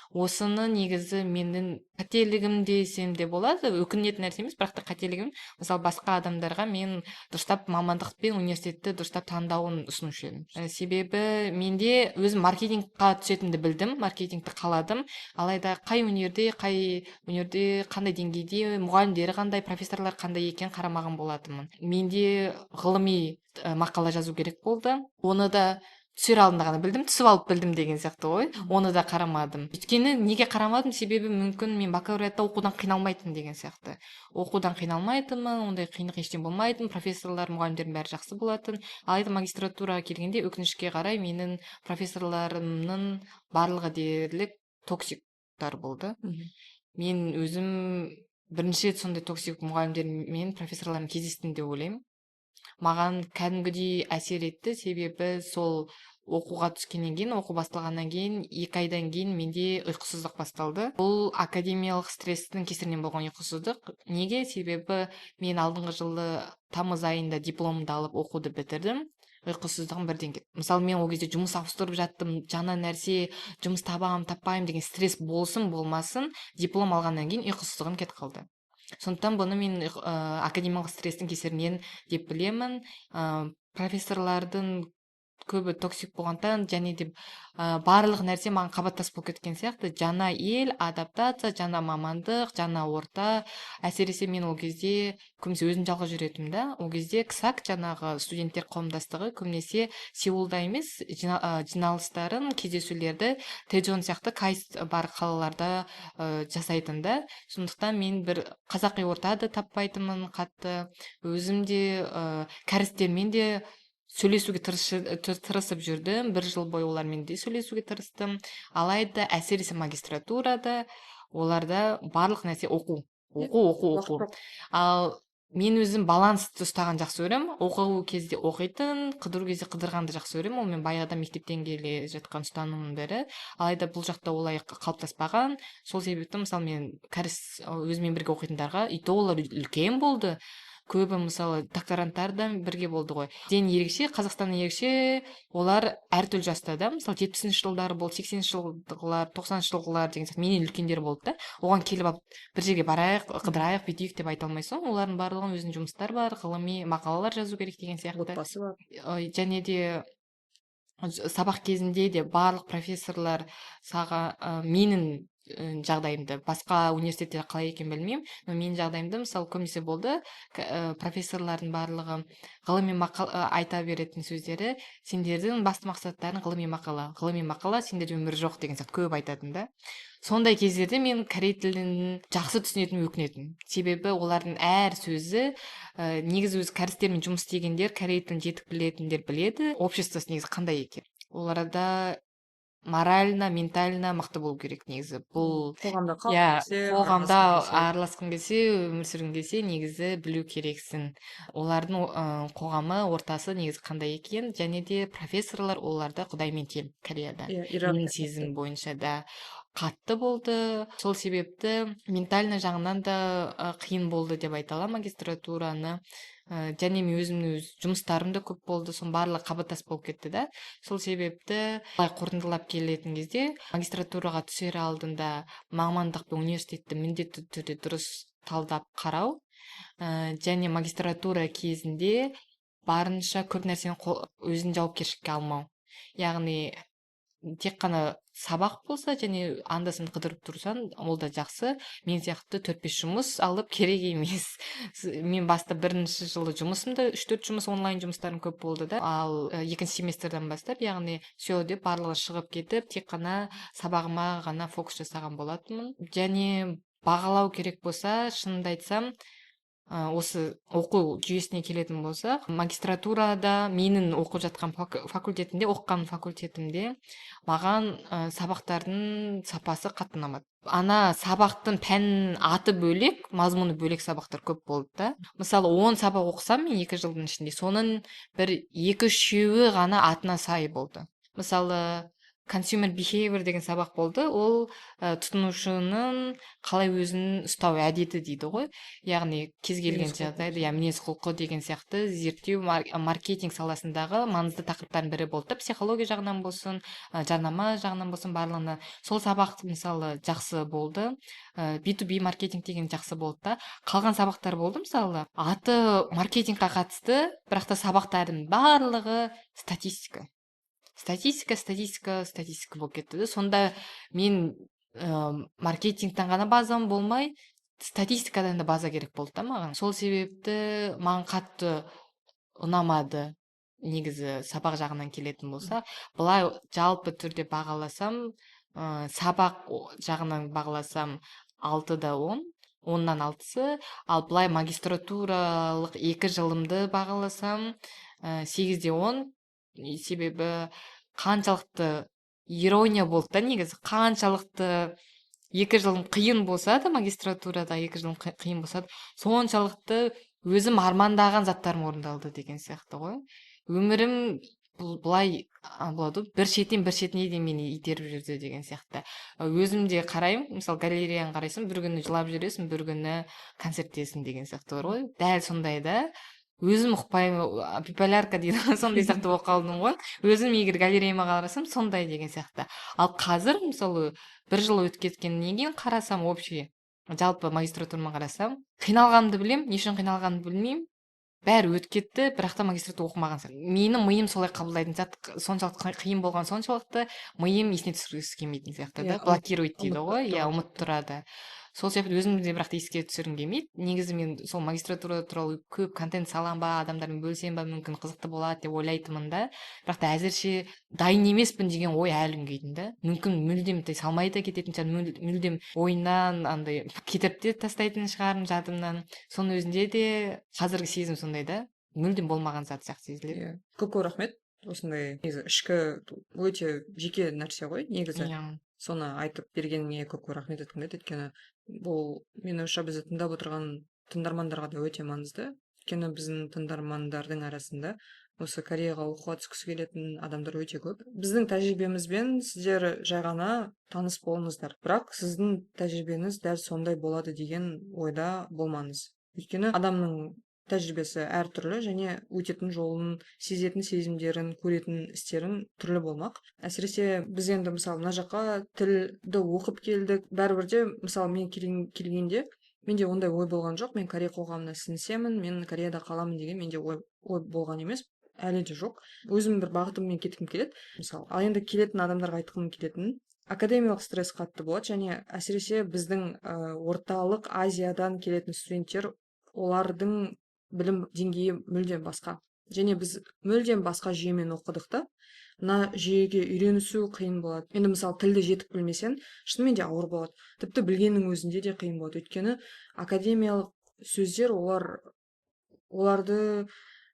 Осыны негізі менің қателігім десем де болады, өкінетін нәрсе емес, бірақ та қателігім. Мысалы, басқа адамдарға мен дұрыстап мамандық пен университетті дұрыстап таңдауын ұсынушы едім. Себебі менде өзім маркетингқа түсетінімді білдім, маркетингті қаладым. Алайда қай универде, қандай деңгейде, мұғалімдері қандай, профессорлар қандай екенін қарамаған болатынмын. Менде ғылыми мақала жазу керек болды. Оны да түсер алдында ғана білдім, түсіп алып білдім деген сияқты ғой. Оны да қарамадым. Өйткені неге қарамадым? Себебі мүмкін мен бакалавриатта оқудан қиналмайтын деген сияқты. Оқудан қиналмайтынмын, ондай қиындық ештеңе болмайтын, профессорлар, мұғалімдердің бәрі жақсы болатын. Алайда магистратураға келгенде өкінішке қарай менің профессорларымның барлығы дерлік токсиктар болды. Мен өзім бірінші рет сондай токсик мұғалімдермен, профессорлармен кездестім деп ойлаймын. Маған кәдімгідей әсер етті, себебі сол оқуға түскеннен кейін, оқу басталғаннан кейін, 2 айдан кейін менде ұйқысыздық басталды. Бұл академиялық стресстің кесірінен болған ұйқысыздық. Неге? Себебі мен алдыңғы жылы тамыз айында дипломымды алып оқуды бітірдім. Ұйқысыздығым бірден кетті. Мысалы, мен ол кезде жұмыс ауыстырып жаттым, жаңа нәрсе, жұмыс табамын, таппаймын деген стресс болсын, болмасын, диплом алғаннан кейін ұйқысыздығым кетіп қалды. Сондықтан бұны мен академиялық стресстің кесірінен деп білемін. Профессорлардың көбі токсик болғандықтан және де барлық нәрсе маған қабаттас болып кеткен сияқты. Жаңа ел, адаптация, жаңа мамандық, жаңа орта. Әсіресе мен ол кезде көбінесе өзім жалғыз жүретінмін да. Ол кезде КСАК, жаңағы студенттер қауымдастығы, көбінесе Сеулда емес, жиналыстарын, кездесулерді Тэджон сияқты Кайст бар қалаларда жасайтын да. Сондықтан мен бір қазақи орта да таппайтынмын қатты. Өзім де кәрістермен де сөйлесуге тырысып жүрдім. Бір жыл бойы олармен де сөйлесуге тырыстым. Алайда әсіресе магистратурада оларда барлық нәрсе оқу. Оқу, оқу, оқу. Уақыт жоқ. Ал мен өзім балансты ұстаған жақсы көремін. Оқу кезде оқитын, қыдыру кезде қыдырғанды жақсы көремін. Ол мен баяғыда мектептен келе жатқан ұстанымның бірі. Алайда бұл жақта олай қалыптаспаған. Сол себепті, мысалы, мен кәріс өзімен бірге оқитындарға, и то олар үлкен болды. Көбі, мысалы, докторанттар да бірге болды ғой. Ден ерекше, Қазақстаннан ерекше, олар әртүрлі жаста да. Мысалы, жетпісінші жылдары болды, сексенінші жылғылар, тоқсаныншы жылғылар деген сияқты менен үлкендер болды да. Оған келіп алып, бір жерге барайық, қыдырайық, бүйтейік деп айта алмайсың. Олардың барлығының өзінің жұмыстары бар, ғылыми мақалалар жазу керек деген сияқты. Отбасы бар. Және де Сабақ кезінде де барлық профессорлар саға, менің жағдайымды, басқа университетте қалай екенін білмеймін, но менің жағдайымда, мысалы, көбінесе болды, профессорлардың барлығы ғылыми мақала айта беретін сөздері: «Сендердің басты мақсаттарың ғылыми мақала, ғылыми мақала, сендерде өмір жоқ» деген сияқты көп айтатын да. Сондай кездерде мен корей тілін жақсы түсінетінімді өкінетінмін, себебі олардың әр сөзі, негізі өзі кәрістермен жұмыс істегендер, корей тілін жетік білетіндер біледі, обществосы негізі қандай екен. Оларда морально, ментально мықты болу керек негізі. Бұл қоғамда қалғың келсе, қоғамда араласқың келсе. Араласқың келсе, өмір сүргің келсе, негізі білу керексің олардың қоғамы, ортасы негізі қандай екен. Және де профессорлар оларда құдаймен тең Кореяда. Иә, иерархия. Менің сезімім бойынша да қатты болды. Сол себепті ментально жағынан да қиын болды деп айта аламын магистратураны. Және мен өзімнің өз жұмыстарым да көп болды, соның барлығы қабаттас болып кетті да. Сол себепті былай қорытындылап келетін кезде, магистратураға түсер алдында мамандық пен университетті міндетті түрде дұрыс талдап қарау, және магистратура кезінде барынша көп нәрсені өзін жауапкершілікке алмау, яғни тек қана сабақ болса және анда санда қыдырып тұрсаң, ол да жақсы. Мен сияқты 4-5 жұмыс алып керек емес. Мен баста бірінші жылы жұмысымда 3-4 жұмыс, онлайн жұмыстарым көп болды да. Ал екінші семестрден бастап, яғни все деп барлығы шығып кетіп, тек қана сабағыма ғана фокус жасаған болатынмын. Және бағалау керек болса, шынымды айтсам, осы оқу жүйесіне келетін болсақ, магистратурада менің оқып жатқан факультетімде, оқыған факультетімде маған сабақтардың сапасы қатты ұнамады. Ана сабақтың пән аты бөлек, мазмұны бөлек сабақтар көп болды да. Мысалы, 10 сабақ оқысам мен 2 жылдың ішінде, соның бір екі үшеуі ғана атына сай болды. Мысалы, consumer behavior деген сабақ болды. Ол тұтынушының қалай өзін ұстау әдеті дейді ғой, яғни кез келген Мінез құлқы. жағдайда, иә, мінез құлқы деген сияқты зерттеу, маркетинг саласындағы маңызды тақырыптардың бірі болды да. Психология жағынан болсын, жарнама жағынан болсын, барлығына. Сол сабақ, мысалы, жақсы болды. B2B маркетинг деген жақсы болды да. Қалған сабақтар болды, мысалы, аты маркетингқа қатысты, бірақ та сабақтардың барлығы статистика, статистика, статистика, статистика болып кетті да. Сонда мен маркетингтен ғана базам болмай, статистикадан да база керек болды да маған. Сол себепті маған қатты ұнамады негізі, сабақ жағынан келетін болса. Былай жалпы түрде бағаласам, сабақ жағынан бағаласам, 6 да 10, 6/10-сы. Ал былай магистратуралық 2 жылымды бағаласам, 8 де 10. Себебі қаншалықты ирония болды да негізі, қаншалықты 2 жылым қиын болса да, магистратурада 2 жылым қиын болса да, соншалықты өзім армандаған заттарым орындалды деген сияқты ғой. Өмірім бұл былай болады ғой, бір шетінен бір шетіне дейін мені итеріп жүрді деген сияқты. Өзім де қараймын, мысалы, галереяны қарайсың, бір күні жылап жүресің, бір күні концерттесің деген сияқты бар ғой. Дәл сондай да, өзім ұқпаймын, биполярка дейді ғой, сондай сияқты болып қалдым ғой өзім. Егер галереяма қарасам, сондай деген сияқты. Ал қазір, мысалы, бір жыл өтіп кеткеннен кейін қарасам, общий жалпы магистратурама қарасам, қиналғанымды білемін, не үшін қиналғанымды білмеймін, бәрі өтіп кетті, бірақ та магистратура оқымаған сияқты. Менің миым солай қабылдайтын сияқты, соншалықты қиын болған соншалықты миым есіне түсіргісі келмейтін сияқты да. Блокирует дейді ғой, иә, ұмыттырады. Сол себепті өзім де бірақ та еске түсіргім келмейді. Негізі мен сол магистратура туралы көп контент саламын ба, адамдармен бөлісемін ба, мүмкін, қызықты болады деп ойлайтынмын да. Бірақ та әзірше дайын емеспін деген ой әлі күнге дейін да. Мүмкін, мүлдем салмай да кететін шығармын, мүлдем ойымнан андай кетіріп те тастайтын шығармын, жадымнан. Соның өзінде де қазіргі сезім сондай да, мүлдем болмаған зат сияқты сезіледі. Иә, көп көп рахмет. Осындай негізі ішкі, өте жеке нәрсе ғой негізі. Соны айтып бергеніңе көп көп рахмет айтқым келеді, өйткені бұл, менің ойымша, бізді тыңдап отырған тыңдармандарға да өте маңызды. Өйткені біздің тыңдармандардың арасында осы Кореяға оқуға түскісі келетін адамдар өте көп. Біздің тәжірибемізбен сіздер жай ғана таныс болыңыздар, бірақ сіздің тәжірибеңіз дәл сондай болады деген ойда болмаңыз, өйткені адамның тәжірибесі әртүрлі және өтетін жолын, сезетін сезімдерін, көретін істерін түрлі болмақ. Әсіресе біз енді, мысалы, мына жаққа тілді оқып келдік. Бәрібір де, мысалы, мен келгенде менде ондай ой болған жоқ: мен корей қоғамына сіңісемін, мен Кореяда қаламын деген менде ой болған емес. Әлі де жоқ. Өзімнің бір бағытыммен кеткім келеді. Мысалы, ал енді келетін адамдарға айтқым келетін, академиялық стресс қатты болады, және әсіресе біздің Орталық Азиядан келетін студенттер, олардың білім деңгейі мүлдем басқа. Және біз мүлдем басқа жүйемен оқыдық та, мына жүйеге үйренісу қиын болады. Енді мысалы, тілді жетік білмесең, шынымен де ауыр болады. Тіпті білгеннің өзінде де қиын болады. Өйткені академиялық сөздер, оларды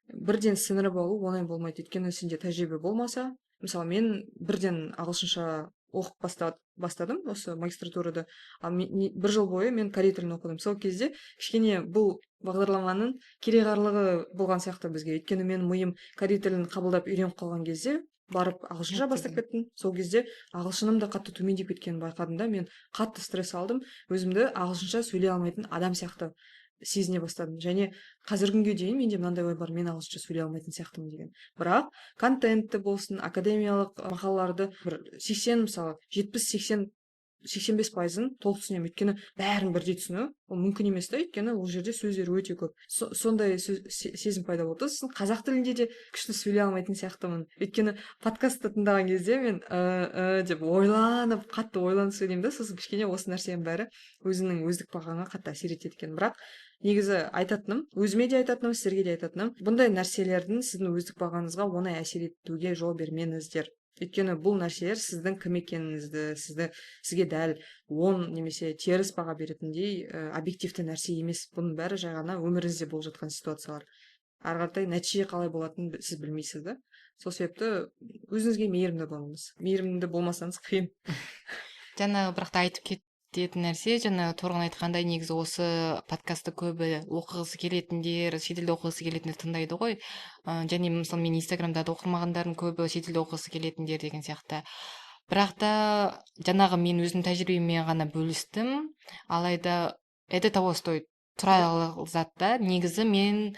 бірден сіңіріп алу оңай болмайды. Өйткені сенде тәжірибе болмаса, мысалы, мен бірден ағылшынша оқып бастадым осы магистратурада, ал бір жыл бойы мен корей тілін оқыдым. Сол кезде кішкене бұл бағдарламаның кереғарлығы болған сияқты бізге. Өйткені менің миым корей тілін қабылдап үйреніп қалған кезде барып ағылшынша бастап кеттім. Сол кезде ағылшыным да қатты төмендеп кеткенін байқадым да, мен қатты стресс алдым. Өзімді ағылшынша сөйлей алмайтын адам сияқты сезіне бастадым. Және қазіргі күнге дейін менде мынандай ой бар: мен ағылшынша сөйлей алмайтын сияқтымын деген. Бірақ контентті болсын, академиялық мақалаларды бір 80, мысалы, 70, 80, 85%-ын толық түсінемін. Өйткені бәрін бірдей түсіну ол мүмкін емес та, өйткені ол жерде сөздер өте көп. Сондай сезім пайда болды. Сосын қазақ тілінде де күшті сөйлей алмайтын сияқтымын. Өйткені подкастты тыңдаған кезде мен деп ойланып, қатты ойланып сөйлеймін да, сосын кішкене осы нәрсенің бәрі өзіңнің өздік бағаңа қатты әсер етеді екен. Бірақ негізі айтатыным, өзіме де айтатыным, сіздерге де айтатыным, бұндай нәрселердің сіздің өздік бағаңызға оңай әсер етуге жол бермеңіздер. Өйткені бұл нәрселер сіздің кім екеніңізді, сізге дәл оң немесе теріс баға беретіндей объективті нәрсе емес. Бұның бәрі жай ғана өміріңізде болып жатқан ситуациялар. Ары қаратай нәтиже қалай болатынын сіз білмейсіз да. Сол себепті өзіңізге мейірімді болыңыз. Мейірімді болмасаңыз, қиын. Жаңағы бірақ та айтып кететін нәрсе, жаңа Торғын айтқандай, негізі осы подкастты көбі оқығысы келетіндер, шетелде оқығысы келетіндер тыңдайды ғой. Және мысалы, мен Инстаграмда да оқымағандардың көбі шетелде оқығысы келетіндер деген сияқты. Бірақ та жаңағы мен өзімнің тәжірибеммен ғана бөлістім, алайда это того стоит, тұрарлық зат та. Негізі мен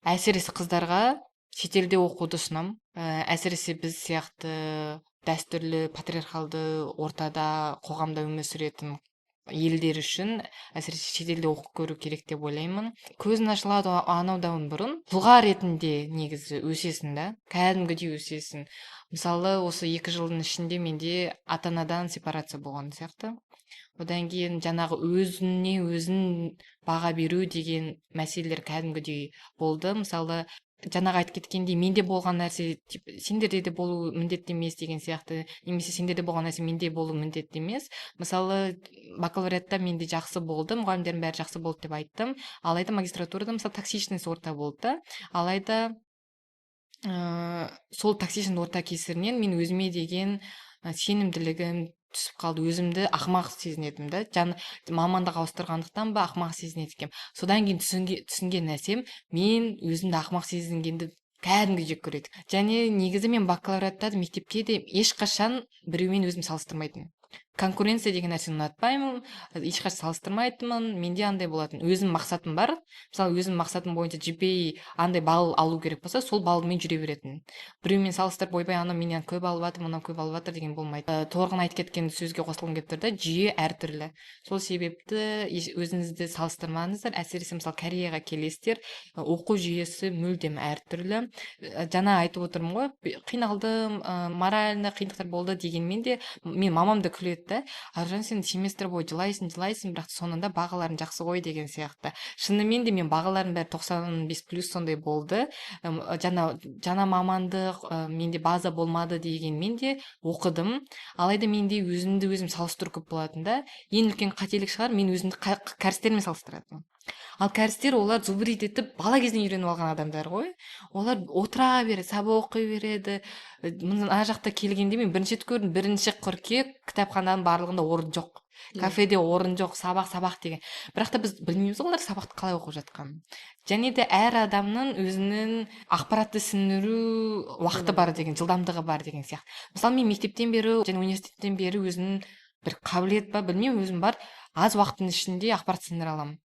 әсіресе қыздарға шетелде оқуды ұсынамын. Әсіресе біз сияқты дәстүрлі патриархалды ортада, қоғамда өмір сүретін елдер үшін әсіресе шетелде оқып көру керек деп ойлаймын. Көзің ашылады анаудан бұрын тұлға ретінде негізі өсесің да, кәдімгідей өсесің. Мысалы, осы 2 жылдың ішінде менде ата анадан сепарация болған сияқты. Одан кейін жаңағы өзіне өзің баға беру деген мәселелер кәдімгідей болды. Мысалы, жаңағы айтып кеткендей, менде болған нәрсе тип, сендерде де болу міндетті емес деген сияқты, немесе сендерде болған нәрсе менде болу міндетті емес. Мысалы, бакалавриатта менде жақсы болды, мұғалімдердің бәрі жақсы болды деп айттым. Алайда магистратурада, мысалы, токсичный орта болды да. Алайда сол токсичный орта кесірінен мен өзіме деген сенімділігім түсіп қалды, өзімді ақымақ сезінетінмін да. Жан мамандық ауыстырғандықтан ба, ақымақ сезінеді екенмін. Содан кейін түсінген нәрсем, мен өзімді ақымақ сезінгенді кәдімгі жек көреді. Және негізі мен бакалавриатта да, мектепте де ешқашан біреумен өзім салыстырмайтынмын. Конкуренция деген нәрсені ұнатпаймын, ешқашан салыстырмайтынмын. Менде андай болатын: өзім мақсатым бар. Мысалы, өзім мақсатым бойынша GPA андай балл алу керек болса, сол баллмен жүре беретінмін. Біреумен салыстырып, ойбай, анау менен көп алып жатыр, мынау көп алып жатыр деген болмайды. Торғын айтып кеткен сөзге қосылғым келіп тұр да: жүйе әртүрлі. Сол себепті өзіңізді салыстырмаңыздар. Әсіресе, мысалы, Кореяға келесіздер, оқу жүйесі мүлдем әртүрлі. Жаңа айтып отырмын ғой, қиналдым, морально қиындықтар болды дегенмен де, мен мамам да күледі да: «Аружан, сен семестр бойы жылайсың, жылайсың, бірақ соңында бағаларың жақсы ғой», — деген сияқты. Шынымен де мен бағаларым бәрі 95 плюс сондай болды. Жаңа мамандық, менде база болмады дегенмен де оқыдым. Алайда менде өзімді өзім салыстыру көп болатын да. Ең үлкен қателік шығар, мен өзімді кәрістермен салыстыратынмын. Ал кәрістер, олар зубрить етіп бала кезінен үйреніп алған адамдар ғой. Олар отыра береді, сабақ оқи береді. Мына жақта келгенде мен бірінші рет көрдім: 1 қыркүйек, кітапхананың барлығында орын жоқ, кафеде орын жоқ, сабақ, сабақ деген. Бірақ та біз білмейміз ғой олар сабақты қалай оқып жатқанын. Және де әр адамның өзінің ақпаратты сіңіру уақыты бар деген, жылдамдығы бар деген сияқты. Мысалы, мен мектептен бері және университеттен бері өзімнің бір қабілет па, білмеймін, өзім бар, аз уақыттың ішінде ақпарат сіңіре аламын.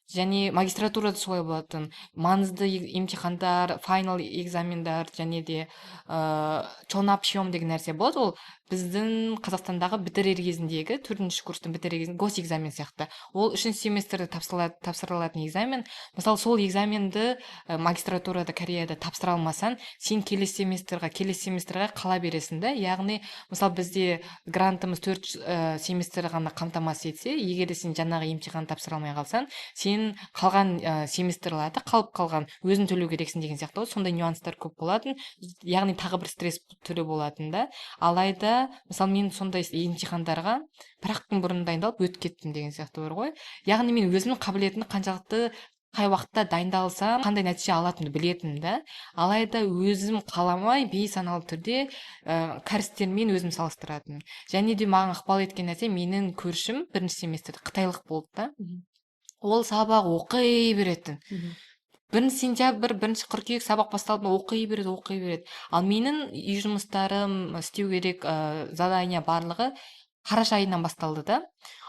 Және магистратурада солай болатын. Маңызды емтихандар, final экзамендар және де ыыы деген нәрсе болады, ол Біздің Қазақстандағы бітірер кезіндегі, төртінші курстың бітірер кезінде госэкзамен сияқты. Ол үшінші семестрде тапсырылатын экзамен. Мысалы, сол экзаменді магистратурада Кореяда тапсыра алмасаң, сен келесі семестрға қала бересің да. Яғни, мысалы, бізде грантымыз 4 семестр ғана қамтамасыз етсе, егер де сен жаңағы емтихан тапсыра алмай қалсаң, сен қалған семестрларды, қалып қалған, өзің төлеу керексің деген сияқты ғой. Сондай нюанстар көп болатын, яғни тағы бір стресс түрі болатын да. Алайда, мысалы, мен сондай емтихандарға бір ақ күн бұрын дайындалып, өтіп кеттім деген сияқты бар ғой. Яғни мен өзімнің қабілетімді, қаншалықты, қай уақытта дайындалсам, қандай нәтиже алатынымды білетінмін да. Алайда өзім қаламай, бейсаналы түрде кәрістермен өзім салыстыратынмын. Және де маған ықпал еткен нәрсе: менің көршім бірінші семестрде қытайлық болды да. Ол сабақ оқи беретін. 1 сентябрь, 1 қыркүйек сабақ басталды ма, оқи береді, оқи береді. Ал менің үй жұмыстарым, істеу керек задание, барлығы қараша айынан басталды да.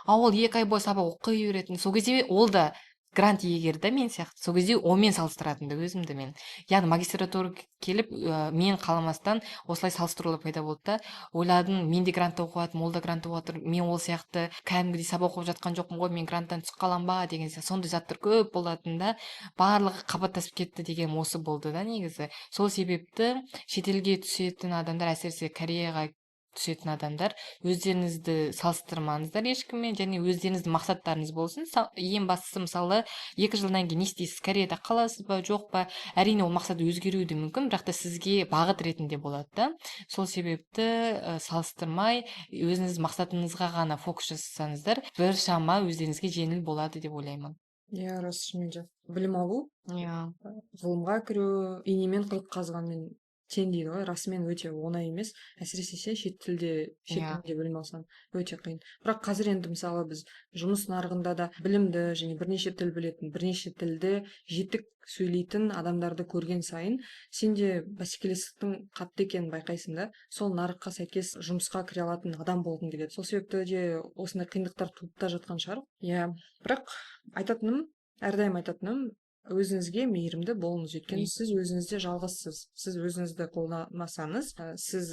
Ал ол 2 ай бойы сабақ оқи беретін. Сол кезде ол да грант иегері да мен сияқты. Сол кезде онымен салыстыратынмын да өзімді мен. Яғни магистратура келіп, мен қаламастан осылай салыстырулар пайда болды да. Ойладым: мен де грантта оқып жатырмын, ол да грантта оқып жатыр, мен ол сияқты кәдімгідей сабақ оқып жатқан жоқпын ғой, мен гранттан түсіп қаламын ба деген сияқты. Сондай заттар көп болатын да. Барлығы қабаттасып кетті деген осы болды да негізі. Сол себепті шетелге түсетін адамдар, әсіресе Кореяға түсетін адамдар, өздеріңізді салыстырмаңыздар ешкіммен және өздеріңіздің мақсаттарыңыз болсын. Ең бастысы, мысалы, 2 жылдан кейін не істейсіз, Кореяда қаласыз ба, жоқ па? Әрине, ол мақсат өзгеруі де мүмкін, бірақ та сізге бағыт ретінде болады да. Сол себепті салыстырмай, өзіңіз мақсатыңызға ғана фокус жасасаңыздар, біршама өздеріңізге жеңіл болады деп ойлаймын. Иә, рас, шынымен де білім алу, ғылымға кіру инемен құдық қазғанмен тең дейді ғой. Расымен, өте оңай емес, әсіресе сен шет тілінде білім алсаң, өте қиын. Бірақ қазір енді, мысалы, біз жұмыс нарығында да білімді және бірнеше тіл білетін, бірнеше тілде жетік сөйлейтін адамдарды көрген сайын сен де бәсекелестіктің қатты екенін байқайсың да. Сол нарыққа сәйкес жұмысқа кіре алатын адам болғың келеді. Сол себепті де осындай қиындықтар туып та жатқан шығар, иә. Бірақ айтатыным, әрдайым айтатыным: өзіңізге мейірімді болыңыз, өйткені сіз өзіңізде жалғызсыз. Сіз өзіңізді қолдамасаңыз, сіз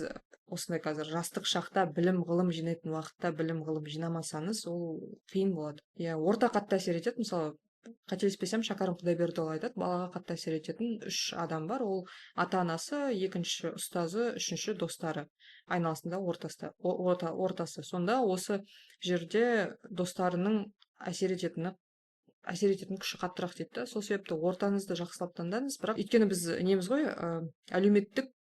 осындай қазір жастық шақта, білім ғылым жинайтын уақытта білім ғылым жинамасаңыз, ол қиын болады, иә. Орта қатты әсер етеді. Мысалы, қателеспесем, Шәкәрім Құдайбердіұлы айтады: балаға қатты әсер ететін үш адам бар, ол ата анасы, екінші ұстазы, үшінші достары, айналасында ортасы, ортасы. Сонда осы жерде достарының әсер ететін күші қаттырақ дейді да. Сол себепті ортаңызды жақсылап таңдаңыз. Бірақ өйткені біз неміз ғой, әлеуметтік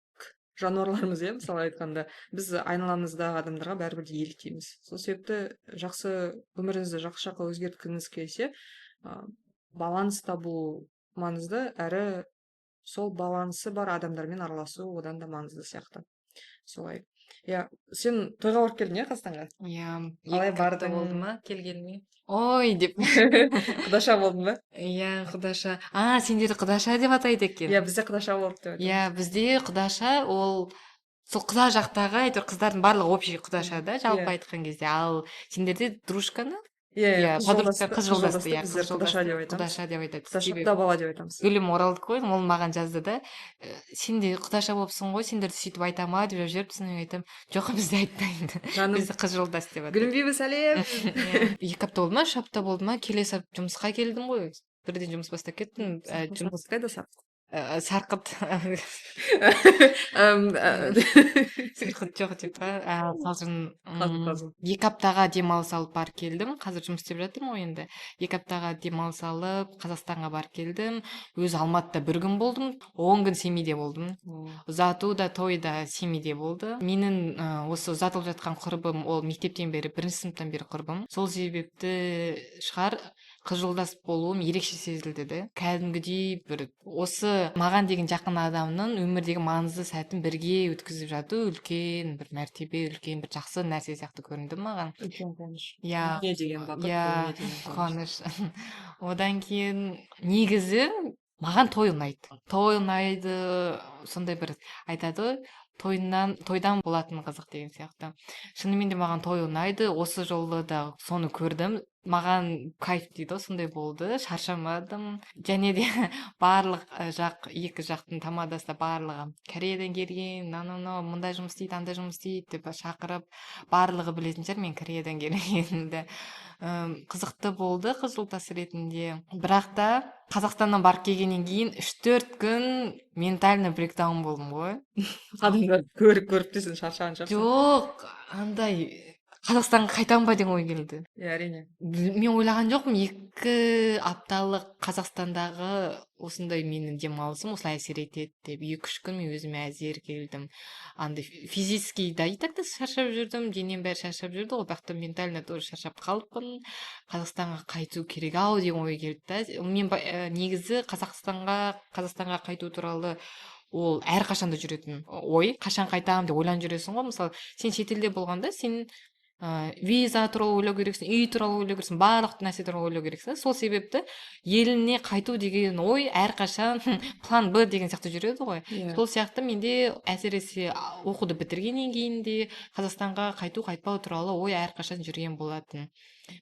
жануарлармыз, иә. Мысалы айтқанда, біз айналамыздағы адамдарға бәрібір де еліктейміз. Сол себепті жақсы, өміріңізді жақсы жаққа өзгерткіңіз келсе, баланс табу маңызды, әрі сол балансы бар адамдармен араласу одан да маңызды сияқты. Солай, иә. Сен тойға барып келдің, иә, Қазақстанға? Иә. Қалай 2 апта бардың? болды ма келгеніме, ой деп. Құдаша болдың ба? Иә, құдаша. А, сендерді құдаша деп атайды екен. Иә, бізде құдаша болды деп Иә, айтамыз. бізде құдаша ол сол құда жақтағы, әйтеуір, қыздардың барлығы общий құдаша да, жалпы айтқан кезде. Ал сендерде дружканы? Иә. Иә, қыз подружка, жолдасты, қыз қыз жолдасты, жолдасты иә, қыз біздер құдаша жолдасты деп айтамыз. Құдаша деп айтады. Құдаша, Себебі құда бала деп айтамыз. Гүлім оралдікі ғой, ол маған жазды да: «Сен де құдаша болыпсың ғой, сендерді сөйтіп айта ма?» — деп жазып жіберіпті. Содан кейін айтамын: «Жоқ, бізде айтпайды, Жаным. бізді қыз жолдас деп атайды». Гүлім бибі, сәлем! Иә, 2 апта болды ма, 3 апта болды ма, келе салып жұмысқа келдім ғой, бірден жұмыс бастап кеттім. Жұмыс Қайда сарқыт? Сарқыт. Сарқыт жоқ деп па, қалжың. Қалжың, қалжың. 2 аптаға демалыс алып барып келдім. Қазір жұмыс істеп жатырмын ғой енді. 2 аптаға демалыс алып, Қазақстанға барып келдім. Өзі Алматыда бір күн болдым, 10 күн Семейде болдым. Ұзату да, той да Семейде болды. Менің осы ұзатылып жатқан құрбым, ол мектептен бері, бірінші сыныптан бері құрбым. Сол себепті шығар, қыз жолдас болуым ерекше сезілді да. Кәдімгідей бір осы маған деген жақын адамның өмірдегі маңызды сәтін бірге өткізіп жату үлкен бір мәртебе, үлкен бір жақсы нәрсе сияқты көрінді маған. Үлкен қуаныш. Иә. Не деген бақыт! Иә. Не деген қуаныш! Қуаныш. Одан кейін негізі маған той ұнайды, той ұнайды. Сондай бір айтады ғой, тойдан болатын қызық деген сияқты. Шынымен де маған той ұнайды. Осы жолы да соны көрдім. Маған кайф дейді ғой, сондай болды, шаршамадым. Және де барлық жақ, екі жақтың тамадасы да барлығы Кореядан келген, мынау мындай жұмыс істейді, андай жұмыс істейді деп шақырып, барлығы білетін шығар мен Кореядан келгенімді. Қызықты болды қызыл тас ретінде. Бірақ та Қазақстаннан барып келгеннен кейін 3-4 күн ментально брейкдаун болдым ғой. Адамдарды көріп көріп те сен шаршаған шығарсың. Жоқ, андай Қазақстанға қайтамын ба деген ой келді. Иә, әрине. Мен ойлаған жоқпын, 2 апталық Қазақстандағы осындай менің демалысым осылай әсер етеді деп. 2-3 күн мен өзіме әзер келдім. Андай физически да и так та шаршап жүрдім, денем бәрі шаршап жүрді ғой, бірақ та ментально тоже шаршап қалыппын. Қазақстанға қайту керек ау деген ой келді да. Мен негізі Қазақстанға қайту туралы ол әрқашанда жүретін ой. Қашан қайтамын деп ойланып жүресің ғой. Мысалы, сен шетелде болғанда сен виза туралы ойлау керексің, үй туралы ойлау керексің, барлық нәрсе туралы ойлау керексің. Сол себепті еліне қайту деген ой әрқашан план Б деген сияқты жүреді ғой. Сол сияқты менде әсіресе оқуды бітіргеннен кейін де Қазақстанға қайту қайтпау туралы ой әрқашан жүрген болатын.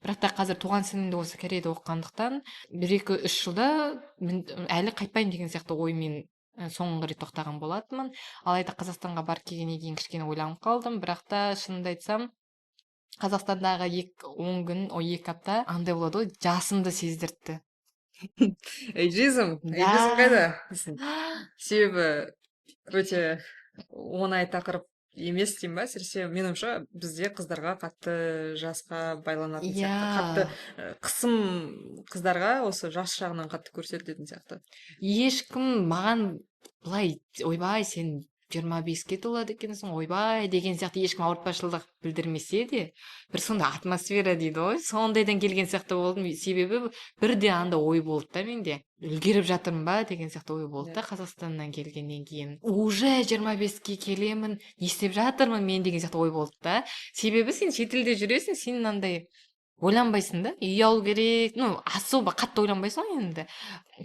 Бірақ та қазір туған сіңлім де осы Кореяда оқығандықтан 1-2-3 жылда әлі қайтпаймын деген сияқты оймен соңғы рет тоқтаған болатынмын. Алайда Қазақстанға барып келгеннен кейін кішкене ойланып қалдым. Бірақ та шынымды айтсам, Қазақстандағы он күн, екі апта андай болады ғой, жасымды сездіртті. Эйджизм, эйджизм қайда? Себебі өте оңай тақырып емес деймін ба, әсіресе менің ойымша бізде қыздарға қатты жасқа байланатын сияқты, қатты қысым қыздарға осы жас жағынан қатты көрсетілетін сияқты. Ешкім маған былай ойбай сен 25-ке толады екенсің, ойбай деген сияқты ешкім ауыртпашылық білдірмесе де, бір сондай атмосфера дейді ғой, сондайдан келген сияқты болдым. Себебі бірде анда ой болды да менде, үлгеріп жатырмын ба деген сияқты ой болды да. Қазақстаннан келгеннен кейін уже 25-ке келемін, не істеп жатырмын мен деген сияқты ой болды да. Себебі сен шетелде жүресің, сен андай ойланбайсың да, үй алу керек, особо қатты ойланбайсың ғой енді.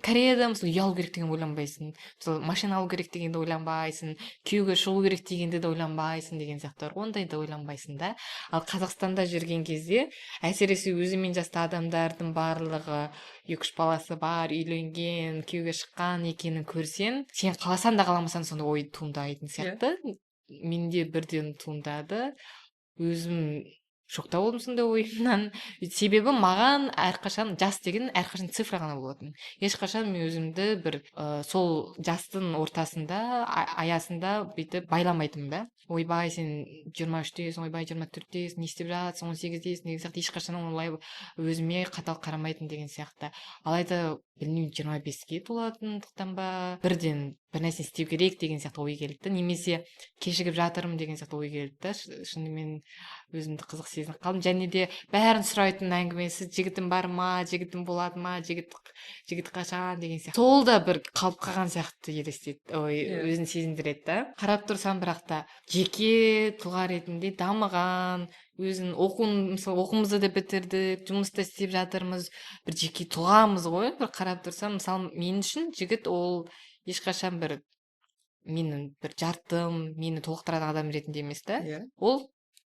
Кореяда мысалы үй алу керек деген ойланбайсың, мысалы машина алу керек дегенді ойланбайсың, күйеуге шығу керек дегенді де ойланбайсың деген сияқты, ондайды ойланбайсың да. Ал Қазақстанда жүрген кезде әсіресе өзімен жасты адамдардың барлығы 2-3 баласы бар, үйленген, күйеуге шыққан екенін көрсең, сен қаласаң да қаламасаң сондай ой туындайтын сияқты. Менде бірден туындады. Өзім шокта болдым сондай ойымнан. Себебі маған әрқашан жас деген әрқашан цифра ғана болатын. Ешқашан мен өзімді бір сол жастың ортасында, аясында бүйтіп байламайтынмын да. Ойбай сен 23-тесің, ойбай 24-тесің, не істеп жатсың, 18-десің деген сияқты ешқашан олай өзіме қатал қарамайтын деген сияқты. Алайда білмеймін, 25-ке толатындықтан ба, бірден бір нәрсе істеу керек деген сияқты ой келді да, немесе кешігіп жатырмын деген сияқты ой келді да. Шынымен өзімді қызық сезініп қалдым. Және де бәрін сұрайтын әңгімесі, жігітім бар ма, жігітім болады ма, жігіт қашан деген сияқты. Сол да бір қалып қалған сияқты елестет, ой, өзін сезіндіреді да. Қарап тұрсам, бірақ та жеке тұлға ретінде дамыған, өзін оқуын, мысалы, оқуымызды да бітірдік, жұмыс та істеп жатырмыз, бір жеке тұлғамыз ғой. Бір қарап тұрсам, мысалы, мен үшін жігіт ол ешқашан бір менің бір жартым, мені толықтыратын адам ретінде емес та. Ол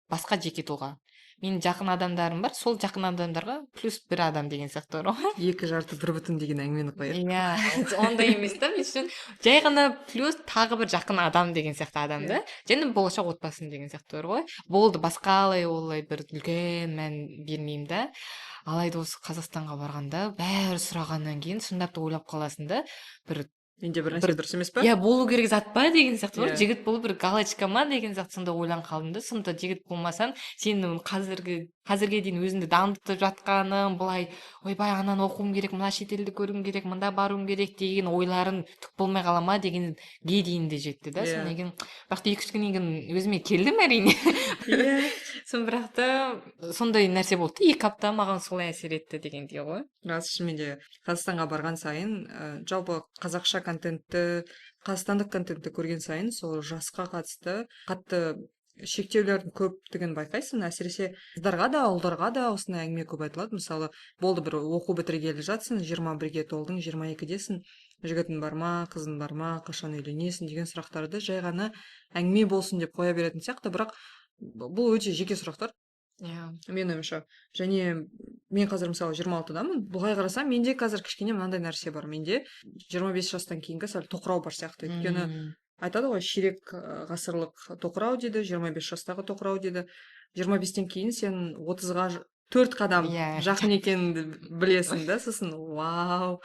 басқа жеке тұлға. Менің жақын адамдарым бар, сол жақын адамдарға плюс бір адам деген сияқты бар ғой. Екі жарты бір бүтін деген әңгімені қояйық. Иә, ондай емес та, мен үшін жай ғана плюс тағы бір жақын адам деген сияқты адам да. Және болашақ отбасым деген сияқты бар ғой. Болды, басқалай олай бір үлкен мән бермеймін да. Алайда осы Қазақстанға барғанда бәрі сұрағаннан кейін шындап та ойлап қаласың да, бір менде бір нәрсе дұрыс емес па? Иә, болу керек зат па деген сияқты бар. Жігіт болу бір галочка ма деген сияқты сонда ойланып қалдым да. Сонда жігіт болмасаң, сенің қазірге дейін өзіңді дамытып жатқаның, былай, ойбай, ананы оқуым керек, мына шетелді көруім керек, мында баруым керек деген ойларың түк болмай қала ма дегенге дейін де жетті да. Содан кейін, бірақ та 2-3 күннен кейін өзіме келдім әрине. Соны бірақ та сондай нәрсе болды. 2 апта маған солай әсер етті дегендей ғой. Рас, шынымен де Қазақстанға барған сайын, жалпы қазақша контентті, қазақстандық контентті көрген сайын сол жасқа қатысты қатты шектеулердің көптігін байқайсың. Әсіресе қыздарға да, ұлдарға да осындай әңгіме көп айтылады. Мысалы, болды, бір оқу бітіргелі жатсың, 21-ге толдың, 22-десің, жігітің бар ма, қызың бар ма, қашан үйленесің деген сұрақтарды жай ғана әңгіме болсын деп қоя беретін сияқты. Бірақ бұл өте жеке сұрақтар. Иә. Менің ойымша. Және мен қазір, мысалы, 26-дамын. Былай қарасам, менде қазір кішкене мынандай нәрсе бар. Менде 25 жастан кейінгі сәл тоқырау бар сияқты. Өйткені айтады ғой, ширек ғасырлық тоқырау дейді, 25 жастағы тоқырау дейді. 25-тен кейін сен 30-ға 4 қадам жақын екеніңді білесің да. Сосын вау,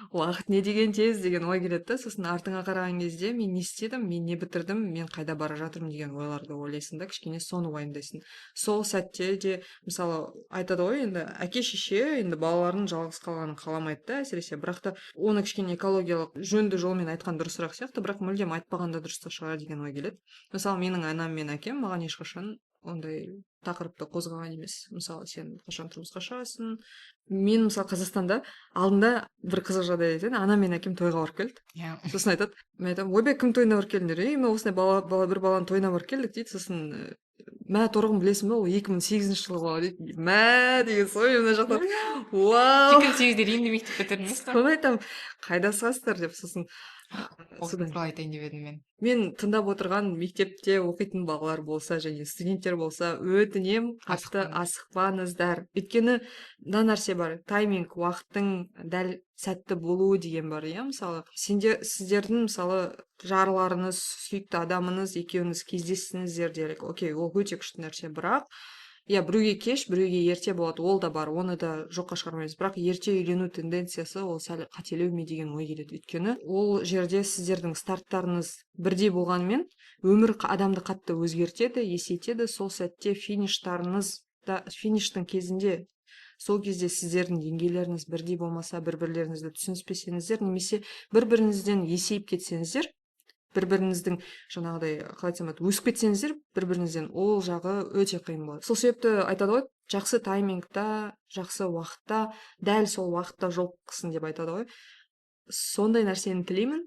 уақыт не деген тез деген ой келеді да. Сосын артыңа қараған кезде мен не істедім, мен не бітірдім, мен қайда бара жатырмын деген ойларды ойлайсың да, кішкене соны уайымдайсың. Сол сәтте де, мысалы, айтады ғой енді, әке шеше енді балаларының жалғыз қалғанын қаламайды да, әсіресе. Бірақ та оны кішкене экологиялық жөнді жолмен айтқан дұрысырақ сияқты, бірақ мүлдем айтпаған да дұрыс та шығар деген ой келеді. Мысалы, менің анам мен әкем маған ешқашан ондай тақырыпты қозғаған емес. Мысалы, сен қашан тұрмысқа шығасың? Мен, мысалы, Қазақстанда алдында бір қызық жағдай айтайын. Анам мен әкем тойға барып келді. Сосын айтады, мен айтамын: «Ойбай, кім тойына барып келдіңдер?» «Ей, мен осындай бала, бір баланың тойына барып келдік», — дейді. Сосын: «Мә, Торғын, білесің бе, ол 2008 жылғы бала», — дейді. Мә деген сол мен мына жақтан вау. 2008-де енді мектеп бітірдіңіз ба? Соны айтамын, қайда асығасыздар деп. Сосын Осы содан туралы айтайын деп едім мен. Мен тыңдап отырған мектепте оқитын балалар болса және студенттер болса, өтінем, қатты асықпаңыздар. Өйткені мына нәрсе бар: тайминг, уақыттың дәл сәтті болуы деген бар, иә. Мысалы, сенде, сіздердің, мысалы, жарларыңыз, сүйікті адамыңыз екеуіңіз кездестіңіздер делік, окей, ол өте күшті нәрсе. Бірақ иә, біреуге кеш, біреуге ерте болады, ол да бар, оны да жоққа шығармаймыз. Бірақ ерте үйлену тенденциясы ол сәл қателеу ме деген ой келеді. Өйткені ол жерде сіздердің старттарыңыз бірдей болғанымен, өмір адамды қатты өзгертеді, есейтеді. Сол сәтте фиништарыңыз да, фиништің кезінде, сол кезде сіздердің деңгейлеріңіз бірдей болмаса, бір бірлеріңізді түсініспесеңіздер немесе бір біріңізден есейіп кетсеңіздер, бір біріңіздің жаңағыдай, қалай айтсам болады, өсіп кетсеңіздер бір біріңізден, ол жағы өте қиын болады. Сол себепті айтады ғой, жақсы таймингта, жақсы уақытта, дәл сол уақытта жолықсын деп айтады ғой. Сондай нәрсені тілеймін,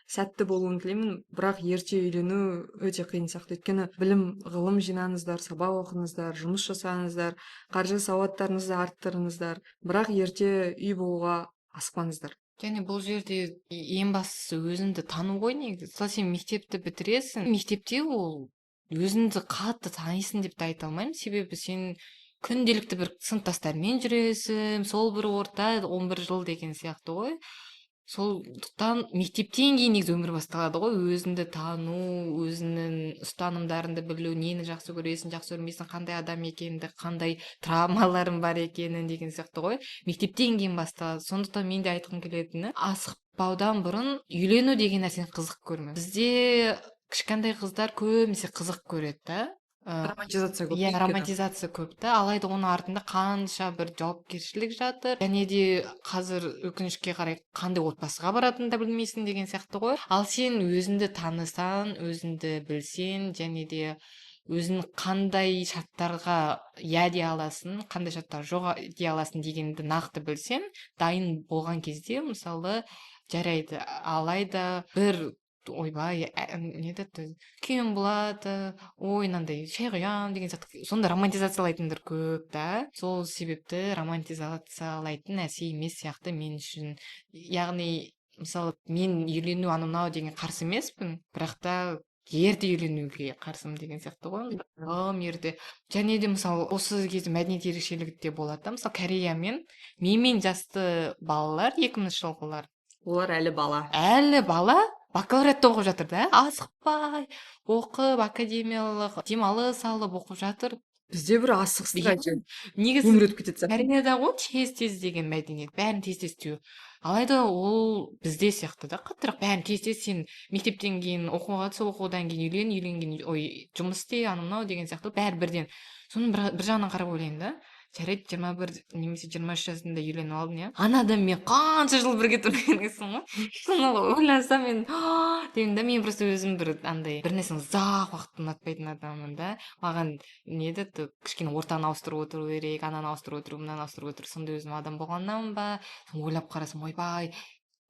сәтті болуын тілеймін. Бірақ ерте үйлену өте қиын сияқты. Өйткені білім, ғылым жинаңыздар, сабақ оқыңыздар, жұмыс жасаңыздар, қаржы сауаттарыңызды арттырыңыздар, бірақ ерте үй болуға асықпаңыздар. Және бұл жерде ең бастысы өзіңді тану ғой негізі. Мысалы, сен мектепті бітіресің, мектепте ол өзіңді қатты танисың деп те айта алмаймын, себебі сен күнделікті бір сыныптастармен жүресің, сол бір орта 11 жыл деген сияқты ғой. Сондықтан мектептен кейін негізі өмір басталады ғой, өзіңді тану, өзіңнің ұстанымдарыңды білу, нені жақсы көресің, жақсы көрмейсің, қандай адам екеніңді, қандай травмаларың бар екенін деген сияқты ғой, мектептен кейін басталады. Сондықтан мен де айтқым келетіні, асықпаудан бұрын үйлену деген нәрсені қызық көрме. Бізде кішкентай қыздар көбінесе қызық көреді да. Романтизация көп. Иә, романтизация көп та. Алайда оның артында қанша бір жауапкершілік жатыр. Және де қазір, өкінішке қарай, қандай отбасыға баратынын да білмейсің деген сияқты ғой. Ал сен өзіңді танысаң, өзіңді білсең және де өзің қандай шарттарға иә дей аласың, қандай шарттарға жоқ дей аласың дегенді нақты білсең, дайын болған кезде, мысалы, жарайды. Алайда бір ойбай, не деді, күйеуім болады, ой, мынандай шай құямын деген сияқты, сондай романтизациялайтындар көп та. Сол себепті романтизациялайтын нәрсе емес сияқты мен үшін. Яғни, мысалы, мен үйлену, анау мынау деген қарсы емеспін, бірақ та ерте үйленуге қарсымын деген сияқты ғой, тым ерте. Және де, мысалы, осы кезде мәдениет ерекшелігі де болады да. Мысалы, Корея мен менімен жасты балалар, 2000 жылғылар, Олар әлі бала. Әлі бала, бакалавриатта оқып жатыр да, асықпай оқып, академиялық демалыс алып оқып жатыр. Бізде бір асығыстық әйтеуір. Негізі Өмір өтіп кететін сияқты. Кореяда ғой тез тез деген мәдениет, бәрін тез тез істеу. Алайда ол бізде сияқты да, қаттырақ бәрін тез тез, сен мектептен кейін оқуға түс, оқудан кейін үйлен, үйленген, ой, жұмыс істе, анау мынау деген сияқты, бәрі бірден. Соның бір жағынан қарап ойлаймын да, жарайды, 21 немесе 23 жасында үйленіп алдың, иә, ана адаммен қанша жыл бірге тұру керексің ғой. Соны ойласам, мен деймін да. Мен просто өзім бір андай бір нәрсені ұзақ уақыт ұнатпайтын адаммын да. Маған не еді, кішкене ортаны ауыстырып отыру керек, ананы ауыстырып отыру, мынаны ауыстырып отыру, сондай өзім адам болғаннан ба. Соны ойлап қарасам, ойбай,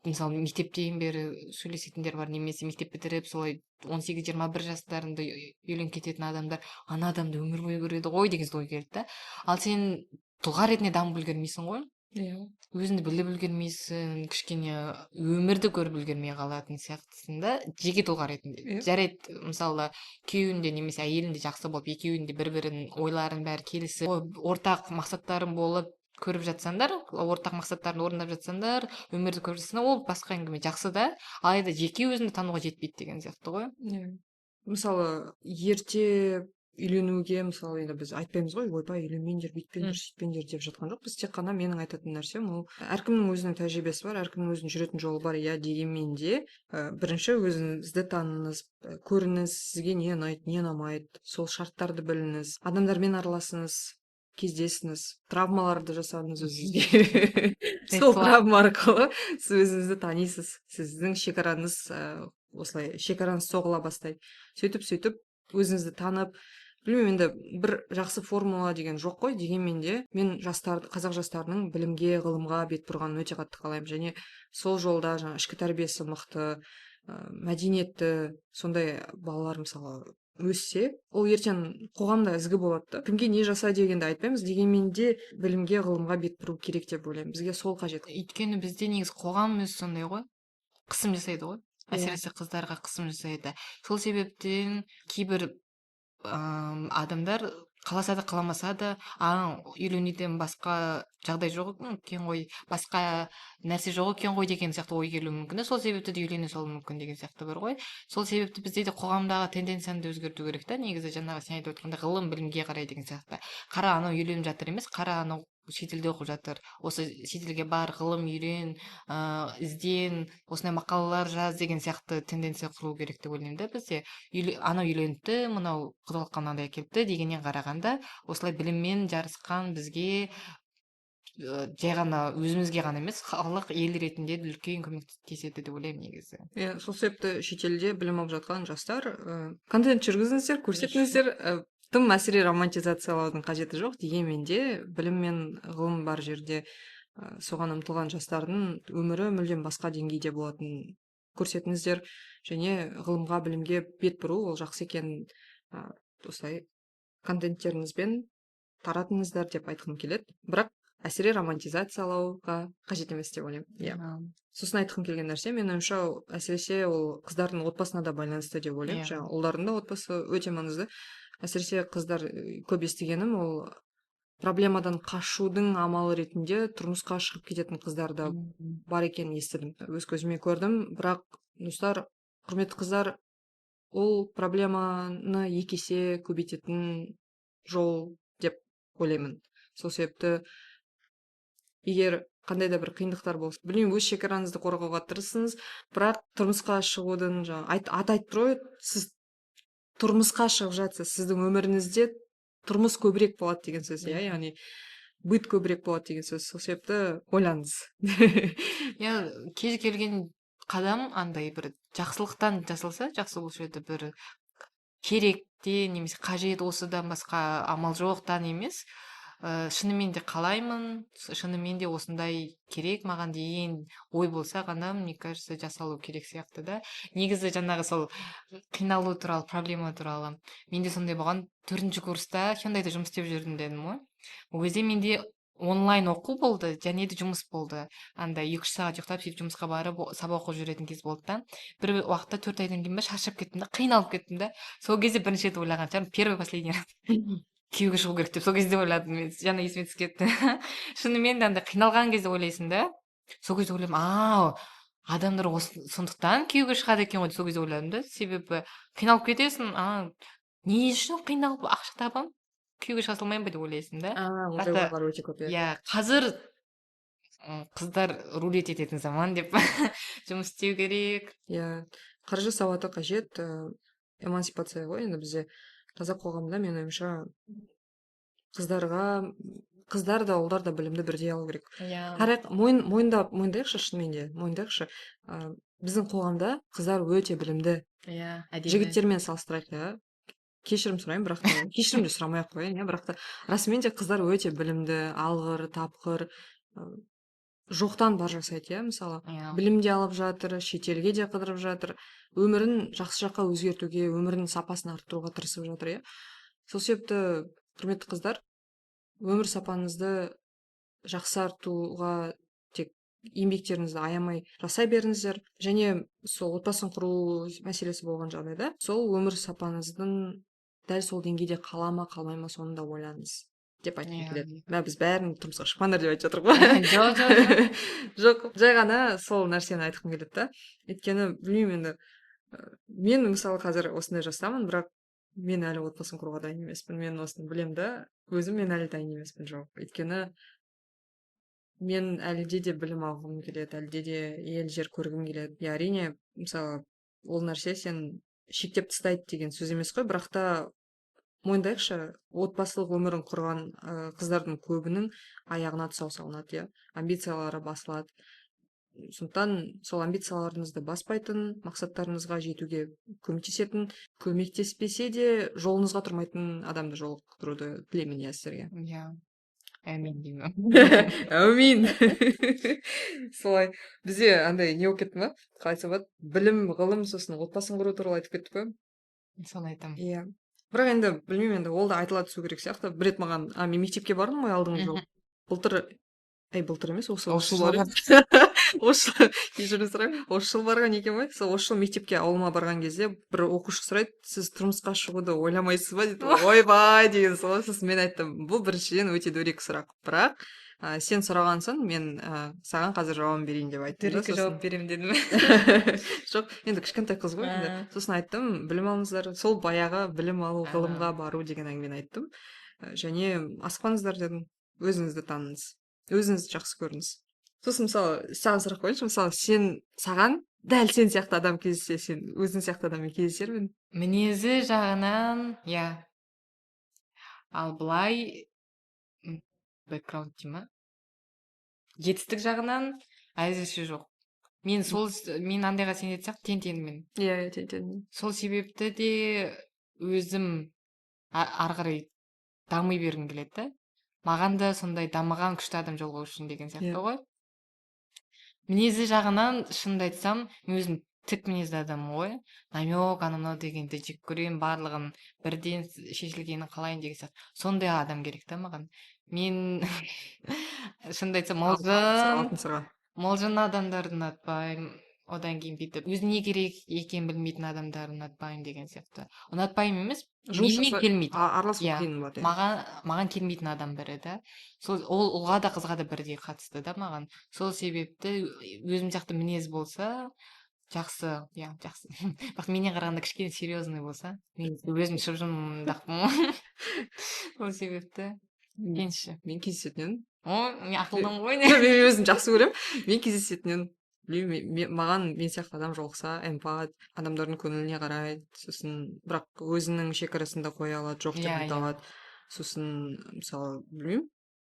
мысалы, мектептен бері сөйлесетіндер бар немесе мектеп бітіріп солай 18-21 жастарында үйленіп кететін адамдар ана адамды өмір бойы көреді ғой деген ой келді да. Ал сен тұлға ретінде дамып үлгермейсің ғой. Иә. Өзіңді біліп үлгермейсің, кішкене өмірді көріп үлгермей қалатын сияқтысың да, жеке тұлға ретінде. Иә. Жарайды, мысалы, күйеуің де немесе әйелің де жақсы болып, екеуің де бір-бірінің ойларын бәрі келісіп, ортақ мақсаттарың болып көріп жатсаңдар, ортақ мақсаттарын орындап жатсаңдар, өмірді көріп жатсаңдар, ол басқа әңгіме, жақсы да. Алайда жеке өзіңді тануға жетпейді деген сияқты ғой. Иә. Мысалы, ерте үйленуге, мысалы, енді біз айтпаймыз ғой, ойбай, үйленмеңдер, бүйтпеңдер, сөйтпеңдер деп жатқан жоқпыз. Тек қана менің айтатын нәрсем ол, әркімнің өзінің тәжірибесі бар, әркімнің өзінің жүретін жолы бар, иә, дегенмен де, бірінші өзіңізді таныңыз, көріңіз, сізге не ұнайды, не ұнамайды, сол шарттарды біліңіз, адамдармен араласыңыз, кездесіңіз, травмаларды жасадыңыз өзіңізге. Сол травма арқылы сіз өзіңізді танисыз, сіздің шекараңыз, осылай шекараңыз соғыла бастайды. Сөйтіп-сөйтіп өзіңізді танып, білмеймін, енді бір жақсы формула деген жоқ қой, дегенмен де мен қазақ жастарының білімге, ғылымға бет бұрғанын өте қатты қалаймын. Және сол жолда жаңа ішкі тәрбиесі мықты, мәдениетті сондай балалар, мысалы, өссе, ол ертең қоғамда ізгі болады да. Кімге не жаса дегенді айтпаймыз, дегенмен де білімге, ғылымға бет бұру керек деп ойлаймын. Бізге сол қажет. Өйткені бізде негізі қоғам өзі сондай ғой, қысым жасайды ғой. Иә. Әсіресе қыздарға қысым жасайды. Сол себептен кейбір адамдар қаласа да қаламаса да, үйленуден басқа жағдай жоқ екен ғой, басқа нәрсе жоқ екен ғой деген сияқты ой келуі мүмкін да. Сол себепті де үйлене салуы мүмкін деген сияқты бар ғой. Сол себепті бізде де қоғамдағы тенденцияны да өзгерту керек та. Негізі жаңағы сен айтып отқандай ғылым білімге қарай деген сияқты. Қара анау үйленіп жатыр емес, қара анау шетелде оқып жатыр, осы шетелге бар, ғылым үйрен, ізден, осындай мақалалар жаз деген сияқты тенденция құру керек деп ойлаймын да. Бізде анау үйленіпті, мынау құдалыққа мынандай әкеліпті дегеннен қарағанда осылай біліммен жарысқан бізге, жай ғана өзімізге ғана емес, халық, ел ретінде де үлкен көмектеседі деп ойлаймын негізі. Иә, сол себепті шетелде білім алып жатқан жастар, контент жүргізіңіздер, көрсетіңіздер, тым әсіре романтизациялаудың қажеті жоқ, дегенмен де білім мен ғылым бар жерде, соған ұмтылған жастардың өмірі мүлдем басқа деңгейде болатынын көрсетіңіздер. Және ғылымға, білімге бет бұру ол жақсы екенін, осылай контенттеріңізбен таратыңыздар деп айтқым келеді. Бірақ әсіре романтизациялауға қажет емес деп ойлаймын. Иә. Сосын айтқым келген нәрсе, менің ойымша, әсіресе ол қыздардың отбасына да байланысты деп ойлаймын. Иә. Жаңа ұлдардың да отбасы өте маңызды. Әсіресе қыздар, көп естігенім, ол проблемадан қашудың амалы ретінде тұрмысқа шығып кететін қыздар да бар екенін естідім. Өз көзіме көрдім. Бірақ, достар, құрметті қыздар, ол проблеманы екі есе көбейтетін жол деп ойлаймын. Сол себепті егер қандай да бір қиындықтар болса, білмеймін, өз шекараңызды қорғауға тырысыңыз, бірақ тұрмысқа шығудың, жаңа, аты айтып тұр ғой, сіз тұрмысқа шығып жатсыз, сіздің өміріңізде тұрмыс көбірек болады деген сөз, иә, яғни быт көбірек болады деген сөз. Сол себепті ойланыңыз. Иә, кез келген қадам андай бір жақсылықтан жасалса, жақсы болушы еді, бір керекте немесе қажет, осыдан басқа амал жоқтан емес. Шынымен де қалаймын, шынымен де осындай керек маған деген ой болса ғана, мне кажется, жасалу керек сияқты да. Негізі жаңағы сол қиналу туралы, проблема туралы. Менде сондай болған, 4-ші курста Hyundai'да жұмыс істеп жүрдім дедім ғой. Ол кезде менде онлайн оқу болды, және де жұмыс болды. Андай екі-үш сағат ұйықтап, сөйтіп жұмысқа барып, сабақ оқып жүретін кез болды да. Бір уақытта 4 айдан кейін бе шаршап кеттім да, қиналып кеттім да. Сол кезде бірінші рет ойлаған шығармын, первый последний раз күйеуге шығу керек деп сол кезде ойладым мен, жаңа есіме түсіп кетті. Шынымен де андай қиналған кезде ойлайсың да. Сол кезде ойлаймын, адамдар сондықтан күйеуге шығады екен ғой деп сол кезде ойладым да. Себебі қиналып кетесің, не үшін қиналып ақша табамын, күйеуге шыға салмаймын ба деп ойлайсың да. Ондай Бірақ та ойлар өте көп, иә. Иә, қазір қыздар рулет ететін заман деп жұмыс істеу керек. Иә, қаржы сауаты қажет, эмансипация ғой енді бізде қазақ қоғамында, менің ойымша, қыздар да, ұлдар да білімді бірдей алу керек. Иә. Қарайық, мойындайықшы, шынымен де, мойындайықшы. Біздің қоғамда қыздар өте білімді. Иә, әдемі. Жігіттермен салыстырайық, иә. Кешірім сұраймын, бірақ та кешірім де сұрамай ақ қояйын, иә, бірақ та расымен де қыздар өте білімді, алғыр, тапқыр, жоқтан бар жасайды, иә, мысалы. Иә. Білім де алып жатыр, шетелге де қыдырып жатыр, өмірін жақсы жаққа өзгертуге, өмірінің сапасын арттыруға тырысып жатыр, иә. Сол себепті, құрметті қыздар, өмір сапаңызды Жақсартуға тек еңбектеріңізді аямай жасай беріңіздер. Және сол отбасын құру мәселесі болған жағдайда сол өмір сапаңыздың дәл сол деңгейде қала ма, қалмай ма, соны да ойланыңыз деп айтқым келеді. Мә, біз бәрін тұрмысқа шықпаңдар деп айтып жатырмық қой. Жоқ, жоқ, жоқ. Жоқ, жай ғана сол нәрсені айтқым келеді да. Өйткені білмеймін енді, мен, мысалы, қазір осындай жастамын, бірақ мен әлі отбасын құруға дайын емеспін. Мен осыны білемін да өзім, мен әлі дайын емеспін. Жоқ, өйткені мен әлде де білім алғым келеді, әлде де ел жер көргім келеді. Иә, әрине, мысалы, ол нәрсе сен шектеп тастайды деген сөз емес қой, бірақ та мойындайықшы, отбасылық өмірін құрған қыздардың көбінің аяғына тұсау салынады, иә, амбициялары басылады. Сондықтан сол амбицияларыңызды баспайтын, мақсаттарыңызға жетуге көмектесетін, көмектеспесе де жолыңызға тұрмайтын адамды жолықтыруды тілеймін, иә, сіздерге. Иә, әмин деймін. Әумин. Солай, бізде андай не болып кетті ма, қалай айтса болады, білім, ғылым, сосын отбасын құру туралы айтып кеттік қой. Соны айтамын. Иә, бірақ енді білмеймін, енді ол да айтыла түсу керек сияқты. Бір рет маған, мен мектепке бардым ғой алдыңғы жылы, былтыр, әй, былтыр емес, осы осы жыл жылы. Осы жылы, кешірім сұраймын, осы жылы барған екен ғой. Сол осы жылы мектепке, ауылыма барған кезде бір оқушы сұрайды: «Сіз тұрмысқа шығуды ойламайсыз ба?» — дейді. Ойбай деген сол. Сосын мен айттым: «Бұл, біріншіден, өте дөрекі сұрақ, бірақ сен сұраған соң мен саған қазір жауабын берейін», — деп айттым да. Дөрекі сосын жауап беремін дедім. Жоқ, енді кішкентай қыз ғой енді. Сосын айттым: «Білім алыңыздар». Сол баяғы білім алу, ғылымға бару деген әңгімені айттым. Және асықпаңыздар дедім, өзіңізді таныңыз, өзіңізді жақсы көріңіз. Сосын, мысалы, саған сұрақ қояйыншы. Мысалы, сен, саған дәл сен сияқты адам кездессе, сен өзің сияқты адаммен кездесер ме едің? Мінезі жағынан иә, ал былай бэкграунд дей ма, жетістік жағынан әзірше жоқ. Мен сол мен андайға сенетін сияқты, тең теңімен. Иә, тең теңімен. Сол себепті де өзім ары қарай дами бергім келеді да. Маған да сондай дамыған, күшті адам жолығу үшін деген сияқты ғой. Мінезі жағынан, шынымды айтсам, мен өзім тік мінезді адаммын ғой. Намек, анау мынау дегенді жек көремін, барлығын бірден шешілгенін қалайын деген сияқты. Сондай адам керек та маған. Мен, шынымды айтсам, алтын сырға. Мылжың адамдарды ұнатпаймын. Одан кейін бүйтіп өзіне не керек екенін білмейтін адамдарды ұнатпаймын деген сияқты. Ұнатпаймын емес, жұмыс менімен келмейді. Араласу қиын болады, иә. Маған келмейтін адам бірі да. Сол ол ұлға да, қызға да бірдей қатысты да маған. Сол себепті өзім сияқты мінез болса жақсы, иә, жақсы. Бірақ менен қарағанда кішкене серьезный болса, мен өзім шып-шымдақпын ғой. Сол себепті сенші. Мен кездесетін едім. О, мен ақылдымын ғой. Мен өзім жақсы көремін. Мен кездесетін едім. Білмеймін, маған мен сияқты адам жолықса, эмпат, адамдардың көңіліне қарайды, сосын бірақ өзінің шекарасын да қоя алады, жоқ деп айта алады. Сосын, мысалы, білмеймін,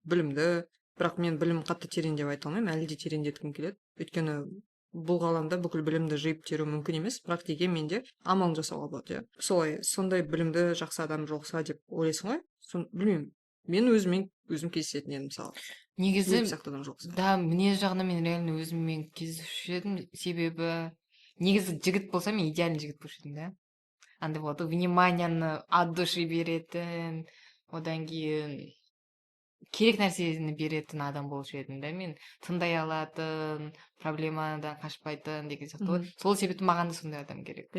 білімді, бірақ мен білім қатты терең деп айта алмаймын, әлі де тереңдеткім келеді. Өйткені бұл ғаламда бүкіл білімді жиып теру мүмкін емес, бірақ дегенмен де амалын жасауға болады, иә. Солай, сондай білімді жақсы адам жолықса деп ойлайсың ғой. Сон, білмеймін, мен өзіммен өзім кездесетін едім, мысалы. Негізі Өзім сияқты адам жолықса. Да, мінез жағынан мен реально өзіммен кездесуші едім, себебі негізі жігіт болса, мен идеальный жігіт болушы едім да. Андай болады ғой, вниманияны от души беретін, одан кейін керек нәрсені беретін адам болушы едім да мен. Тыңдай алатын, проблемадан қашпайтын деген сияқты ғой. Сол себепті маған да сондай адам керек.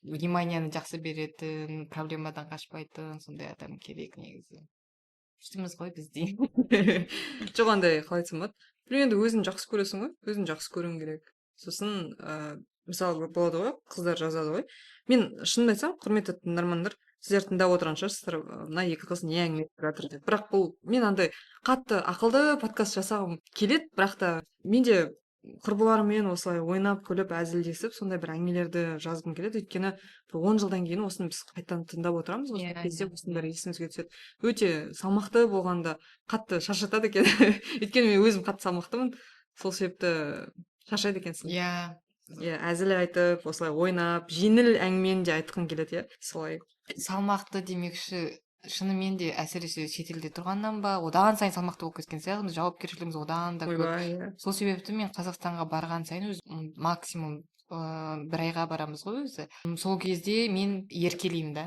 Вниманияны жақсы беретін, проблемадан қашпайтын сондай адам керек негізі. Күштіміз ғой біз деймін. Жоқ, андай, қалай айтсам болады, білмеймін, енді өзің жақсы көресің ғой, өзің жақсы көруің керек. Сосын мысалы, болады ғой, қыздар жазады ғой. Мен шынымды айтсам, құрметті тыңдармандар, сіздер тыңдап отырған шығарсыздар, мына екі қыз не әңгіме айтып жатыр деп. Бірақ бұл мен андай қатты ақылды подкаст жасағым келеді, бірақ та мен де құрбыларыммен осылай ойнап, күліп, әзілдесіп, сондай бір әңгімелерді жазғым келеді. Өйткені бір 10 жылдан кейін осыны біз қайтадан тыңдап отырамыз ғой, сол кезде осының бәрі есімізге түседі. Өте салмақты болғанда қатты шаршатады екен. Өйткені мен өзім қатты салмақтымын, сол себепті шаршайды екенсің. Иә, әзіл айтып, осылай ойнап, жеңіл әңгімені де айтқың келеді, иә, солай. Салмақты демекші, шынымен де, әсіресе шетелде тұрғаннан ба, одан сайын салмақты болып кеткен сияқтымыз, жауапкершілігіміз одан да көп. Ойбай, иә. Сол себепті мен Қазақстанға барған сайын өз максимум бір айға барамыз ғой өзі. Сол кезде мен еркелеймін да.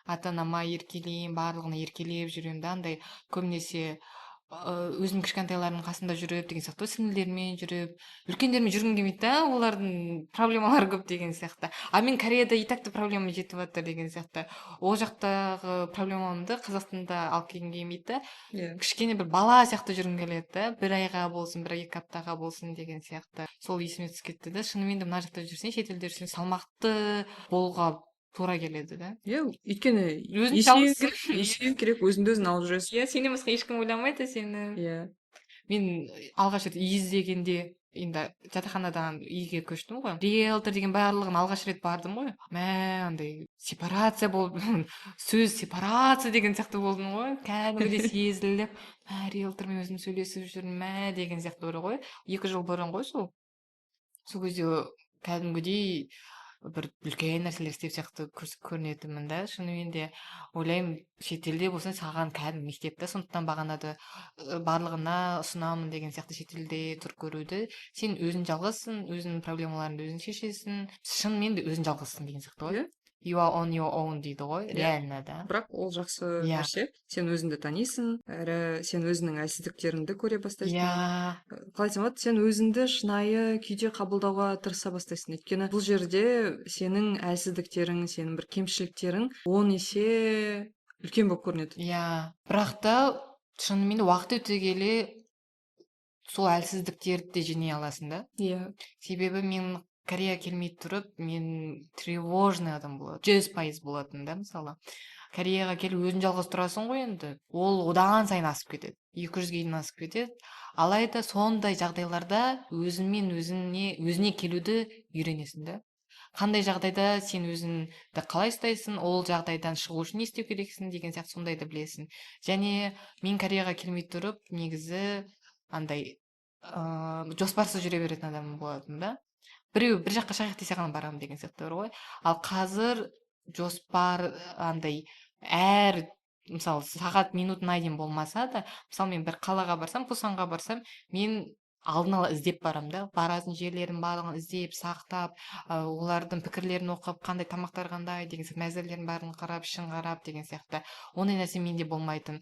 Ата анама еркелеймін, барлығына еркелеп жүремін да, андай көбінесе. Өзімнің кішкентайларымның қасында жүріп деген сияқты, сіңлілеріммен жүріп, үлкендермен жүргім келмейді да, олардың проблемалары көп деген сияқты. А мен Кореяда и так та проблема жетіп жатыр деген сияқты. Ол жақтағы проблемамды Қазақстанда алып келгім келмейді да. Иә. Кішкене бір бала сияқты жүргім келеді да, бір айға болсын, бір екі аптаға болсын деген сияқты. Сол есіме түсіп кетті да. Шынымен де, мына жақта жүрсең, шетелде жүрсең, салмақты болуға тура келеді да. Иә, өйткені Өзің есею жалғызсың. керек, есею керек, өзіңді өзің алып жүресің. Иә, сенен басқа ешкім ойламайды сені. Иә. Мен алғаш рет үй іздегенде, енді жатақханадан үйге көштім ғой, риэлтор деген барлығын алғаш рет бардым ғой. Мә, андай сепарация болып, сөз сепарация деген сияқты болдым ғой кәдімгідей, сезіліп, мә, риэлтормен өзім сөйлесіп жүрмін, мә, деген сияқты бар ғой. 2 жыл бұрын ғой сол. Сол кезде кәдімгідей бір үлкен нәрселер істеп сияқты көрінетінмін да. Шынымен де ойлаймын, шетелде болсаң, саған кәдімгі мектеп та. Сондықтан бағанады барлығына ұсынамын деген сияқты шетелде тұрып көруді. Сен өзің жалғызсың, өзіңнің проблемаларыңды өзің шешесің, шынымен де өзің жалғызсың деген сияқты ғой. Иә. You are on your own дейді ғой. Иә. Реально да. Бірақ ол жақсы Иә. нәрсе, сен өзіңді танисың, әрі сен өзіңнің әлсіздіктеріңді көре бастайсың. Иә. Қалай айтсам болады, сен өзіңді шынайы күйде қабылдауға тырыса бастайсың, өйткені бұл жерде сенің әлсіздіктерің, сенің бір кемшіліктерің 10 есе үлкен болып көрінеді. Иә, бірақ та шынымен де уақыт өте келе сол әлсіздіктерді де жеңе аласың да. Иә. Себебі мен Корея келмей тұрып, мен тревожный адам болатын, 100% болатын да. Мысалы, Кореяға келіп өзің жалғыз тұрасың ғой енді, ол одан сайын асып кетеді, 200-ге дейін асып кетеді. Алайда сондай жағдайларда өзіңмен өзіңе өзіне келуді үйренесің да. Қандай жағдайда сен өзіңді қалай ұстайсың, ол жағдайдан шығу үшін не істеу керексің деген сияқты, сондайды білесің. Және мен Кореяға келмей тұрып негізі андай жоспарсыз жүре беретін адам болатын да. Біреу бір жаққа шығайық десе ғана барамын деген сияқты бар ғой. Ал қазір жоспар андай әр, мысалы, сағат минутына дейін болмаса да, мысалы, мен бір қалаға барсам, Пусанға барсам, мен алдын ала іздеп барамын да, баратын жерлердің барлығын іздеп, сақтап, олардың пікірлерін оқып, қандай тамақтар қандай деген сияқты, мәзірлердің бәрін қарап, ішін қарап деген сияқты. Ондай нәрсе менде болмайтын.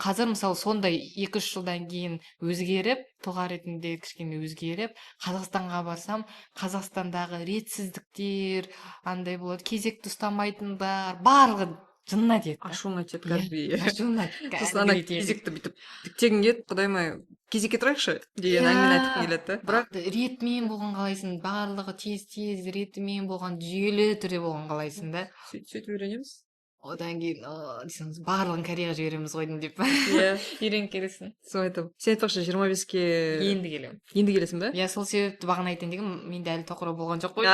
Қазір, мысалы, сондай 2-3 жылдан кейін өзгеріп, тұлға ретінде кішкене өзгеріп, Қазақстанға барсам, Қазақстандағы ретсіздіктер андай болады, кезекті ұстамайтындар, барлығы жынына тиеді да. Ашуыңа тиеді. Иә, Кәдімгідей. Ашуыңа Сосын ана кәдімгідей тиеді. Кезекті бүйтіп діктегің келеді, құдайым ай, кезекке тұрайықшы деген әңгімені айтқың келеді да, бірақ Ретімен болған қалайсың, барлығы тез тез ретімен болған, жүйелі түрде болған қалайсың да. Сөйтіп үйренеміз. Одан кейін десеңіз, барлығын Кореяға жібереміз ғой деп Иә. үйреніп келесің. Соны айтамын. Сен, айтпақшы, 25-ке Енді келемін. Енді келесің ба? Иә, сол себепті бағана айтайын дегенмін, менде әлі тоқырау болған жоқ қой,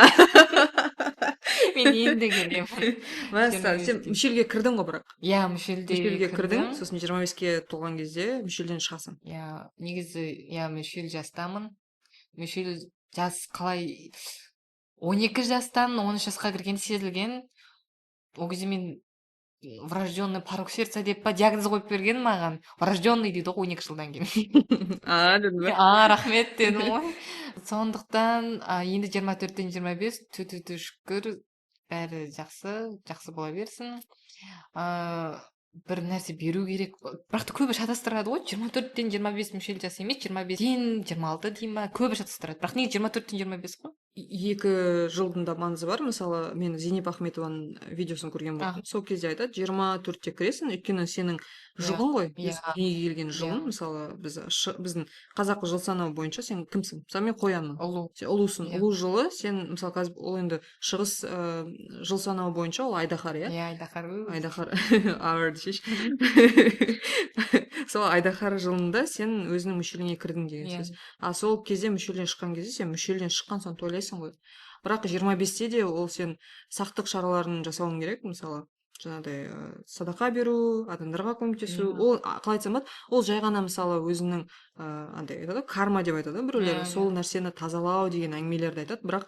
мен енді келемін. Мәссаған, сен 25-те. Мүшелге кірдің ғой бірақ. Иә, мүшелде Мүшелге кірдің, кірдім. Сосын 25-ке толған кезде мүшелден шығасың. Иә, негізі, иә, мүшел жастамын. Мүшел жас қалай, 12 жастан 13 жасқа кіргенде сезілген. Ол кезде мен врожденный порок сердца деп па, диагноз қойып берген маған. Врожденный дейді ғой 12 жылдан кейін. А, дедің ба? А, рахмет дедім ғой. Сондықтан енді 24-тен 25, ту ту ту, шүкір, бәрі жақсы, жақсы бола берсін. Бір нәрсе беру керек, бірақ та көбі шатастырады ғой, 24-тен 25 мүшел жас емес, 25-тен 26 дей ма, көбі шатастырады, бірақ негізі 24-тен 25 қой. 2 жылдың да маңызы бар. Мысалы, мен Зейнеп Ахметованың видеосын көрген болатынмын. Сол кезде айтады, 24-те кіресің, өйткені сенің жылың ғой, дүниеге келген жылың. Мысалы, біз біздің қазақы жыл санау бойынша сен кімсің? Мысалы, мен қоянмын. Ұлу. Сен ұлусың. Иә. Ұлу жылы сен, мысалы, қазір ол енді шығыс жыл санау бойынша ол айдаһар, иә. Иә, айдаһар. Айдаһар ар десейші. Сол айдаһар жылында сен өзіңнің мүшеліңе кірдің деген сөз. А сол кезде мүшелден шыққан кезде, сен мүшелден шыққан соң тойлайсың ғой. Бірақ 25-те де ол сен сақтық шараларын жасауың керек, мысалы, жаңағыдай садақа беру, адамдарға көмектесу. Ол қалай айтсам болады, ол жай ғана, мысалы, өзіңнің андай айтады ғой, карма деп айтады ғой біреулер, сол нәрсені тазалау деген әңгімелерді айтады. Бірақ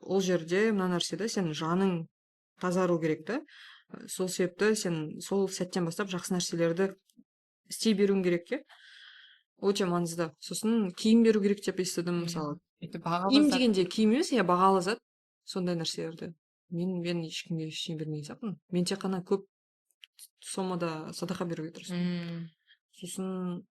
ол жерде мына нәрседе сен жаның тазару керек та. Сол себепті сен сол сәттен бастап жақсы нәрселерді істей беруің керек те, өте маңызды. Сосын киім беру керек деп естідім. Мысалы, Это бағалы киім зат. дегенде киім емес, иә, бағалы зат, сондай нәрселерді. Мен ешкімге ештеңе бермеген сияқтымын. Мен тек қана көп сомада садақа беруге тырыстым. Сосын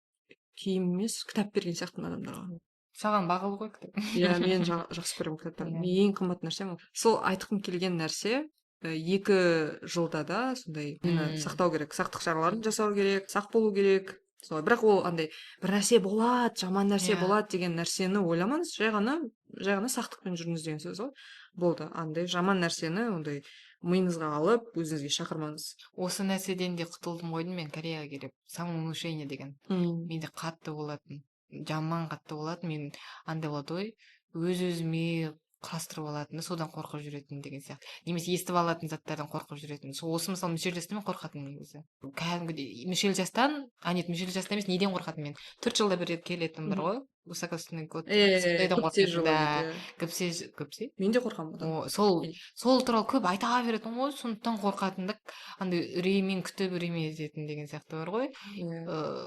киім емес, кітап берген сияқтымын адамдарға. Саған бағалы ғой кітап. Иә, мен жақсы көремін кітаптарды. Ең қымбат нәрсем ол. Сол айтқым келген нәрсе, 2 жылда да сондай нені сақтау керек, сақтық шараларын жасау керек, сақ болу керек. Солай. Бірақ ол андай бір нәрсе болады, жаман нәрсе болады деген нәрсені ойламаңыз, жай ғана сақтықпен жүріңіз деген сөз ғой. Болды, андай жаман нәрсені ондай миыңызға алып, өзіңізге шақырмаңыз. Осы нәрседен де құтылдым ғой деймін мен Кореяға келіп. Самовнушение деген. Менде қатты болатын, жаман қатты болатын. Мен андай болады ғой, өз-өзіме құрастырып алатын, содан қорқып жүретін деген сияқты. Немесе естіп алатын заттардан қорқып жүретін. Сол осы мысалы мүшел жастан мен қорқатынмын негізі. Кәдімгідей мүшел жастан, а нет, мүшел жастан емес, неден қорқатынмын мен? 4 жылда бір рет келетін бір ғой. Высокосный год. Сондайдан қорқатын, да. Көпсе? Мен де қорқамын одан. Сол туралы көп айта беретін ғой, сондықтан қорқатын да, андай үреймен күтіп, үреймен ететін деген сияқты бар ғой.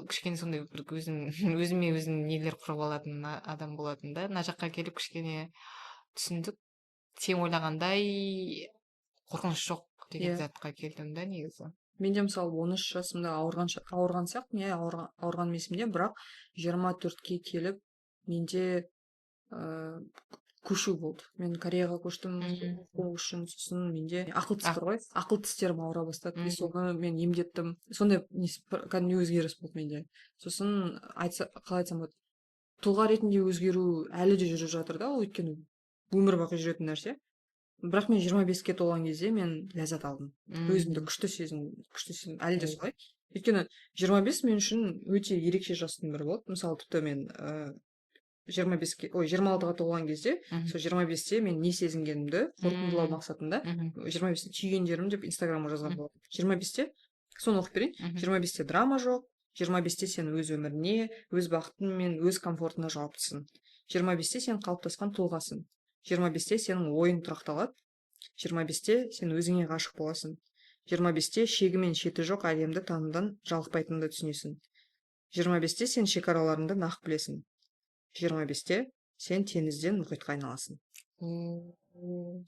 Кішкене сондай бір өзіме өзім нелер құрып алатын адам болатын да. Мына жаққа келіп кішкене түсіндік, сен ойлағандай қорқыныш жоқ деген затқа келдім да негізі. Мен де мысалы 13 жасымда ауырған сияқтымын, иә, ауырған есімде, бірақ 24-ке келіп менде көшу болды. Мен Кореяға көштім оқу үшін, сосын менде ақыл тіс бар ғой, ақыл тістерім ауыра бастады, и соны мен емдеттім. Сондай кәдімгідей өзгеріс болды менде. Сосын қалай айтсам болады, тұлға ретінде өзгеру әлі де жүріп жатыр да, ол өйткені өмір бақи жүретін нәрсе. Бірақ мен 25-ке толған кезде мен ләззат алдым. Өзімді күшті сезіндім, әлі де солай. Өйткені 25 мен үшін өте ерекше жастың бірі болды. Мысалы, тіпті мен 26-ға толған кезде, сол 25-те мен не сезінгенімді қорытындылау мақсатында 25-те түйгендерім деп Инстаграмға жазған болатынмын. 25-те, соны оқып берейін. 25-те драма жоқ, 25-те сен өз өміріне, өз бақытың мен өз комфортына жауаптысың. 25-те сен қалыптасқан тұлғасың. 25-те сенің ойың тұрақталады. 25-те сен өзіңе ғашық боласың. 25-те шегі мен шеті жоқ әлемді танудан жалықпайтыныңды түсінесің. 25-те сен шекараларыңды нақ білесің. 25-те сен теңізден мұхитқа айналасың.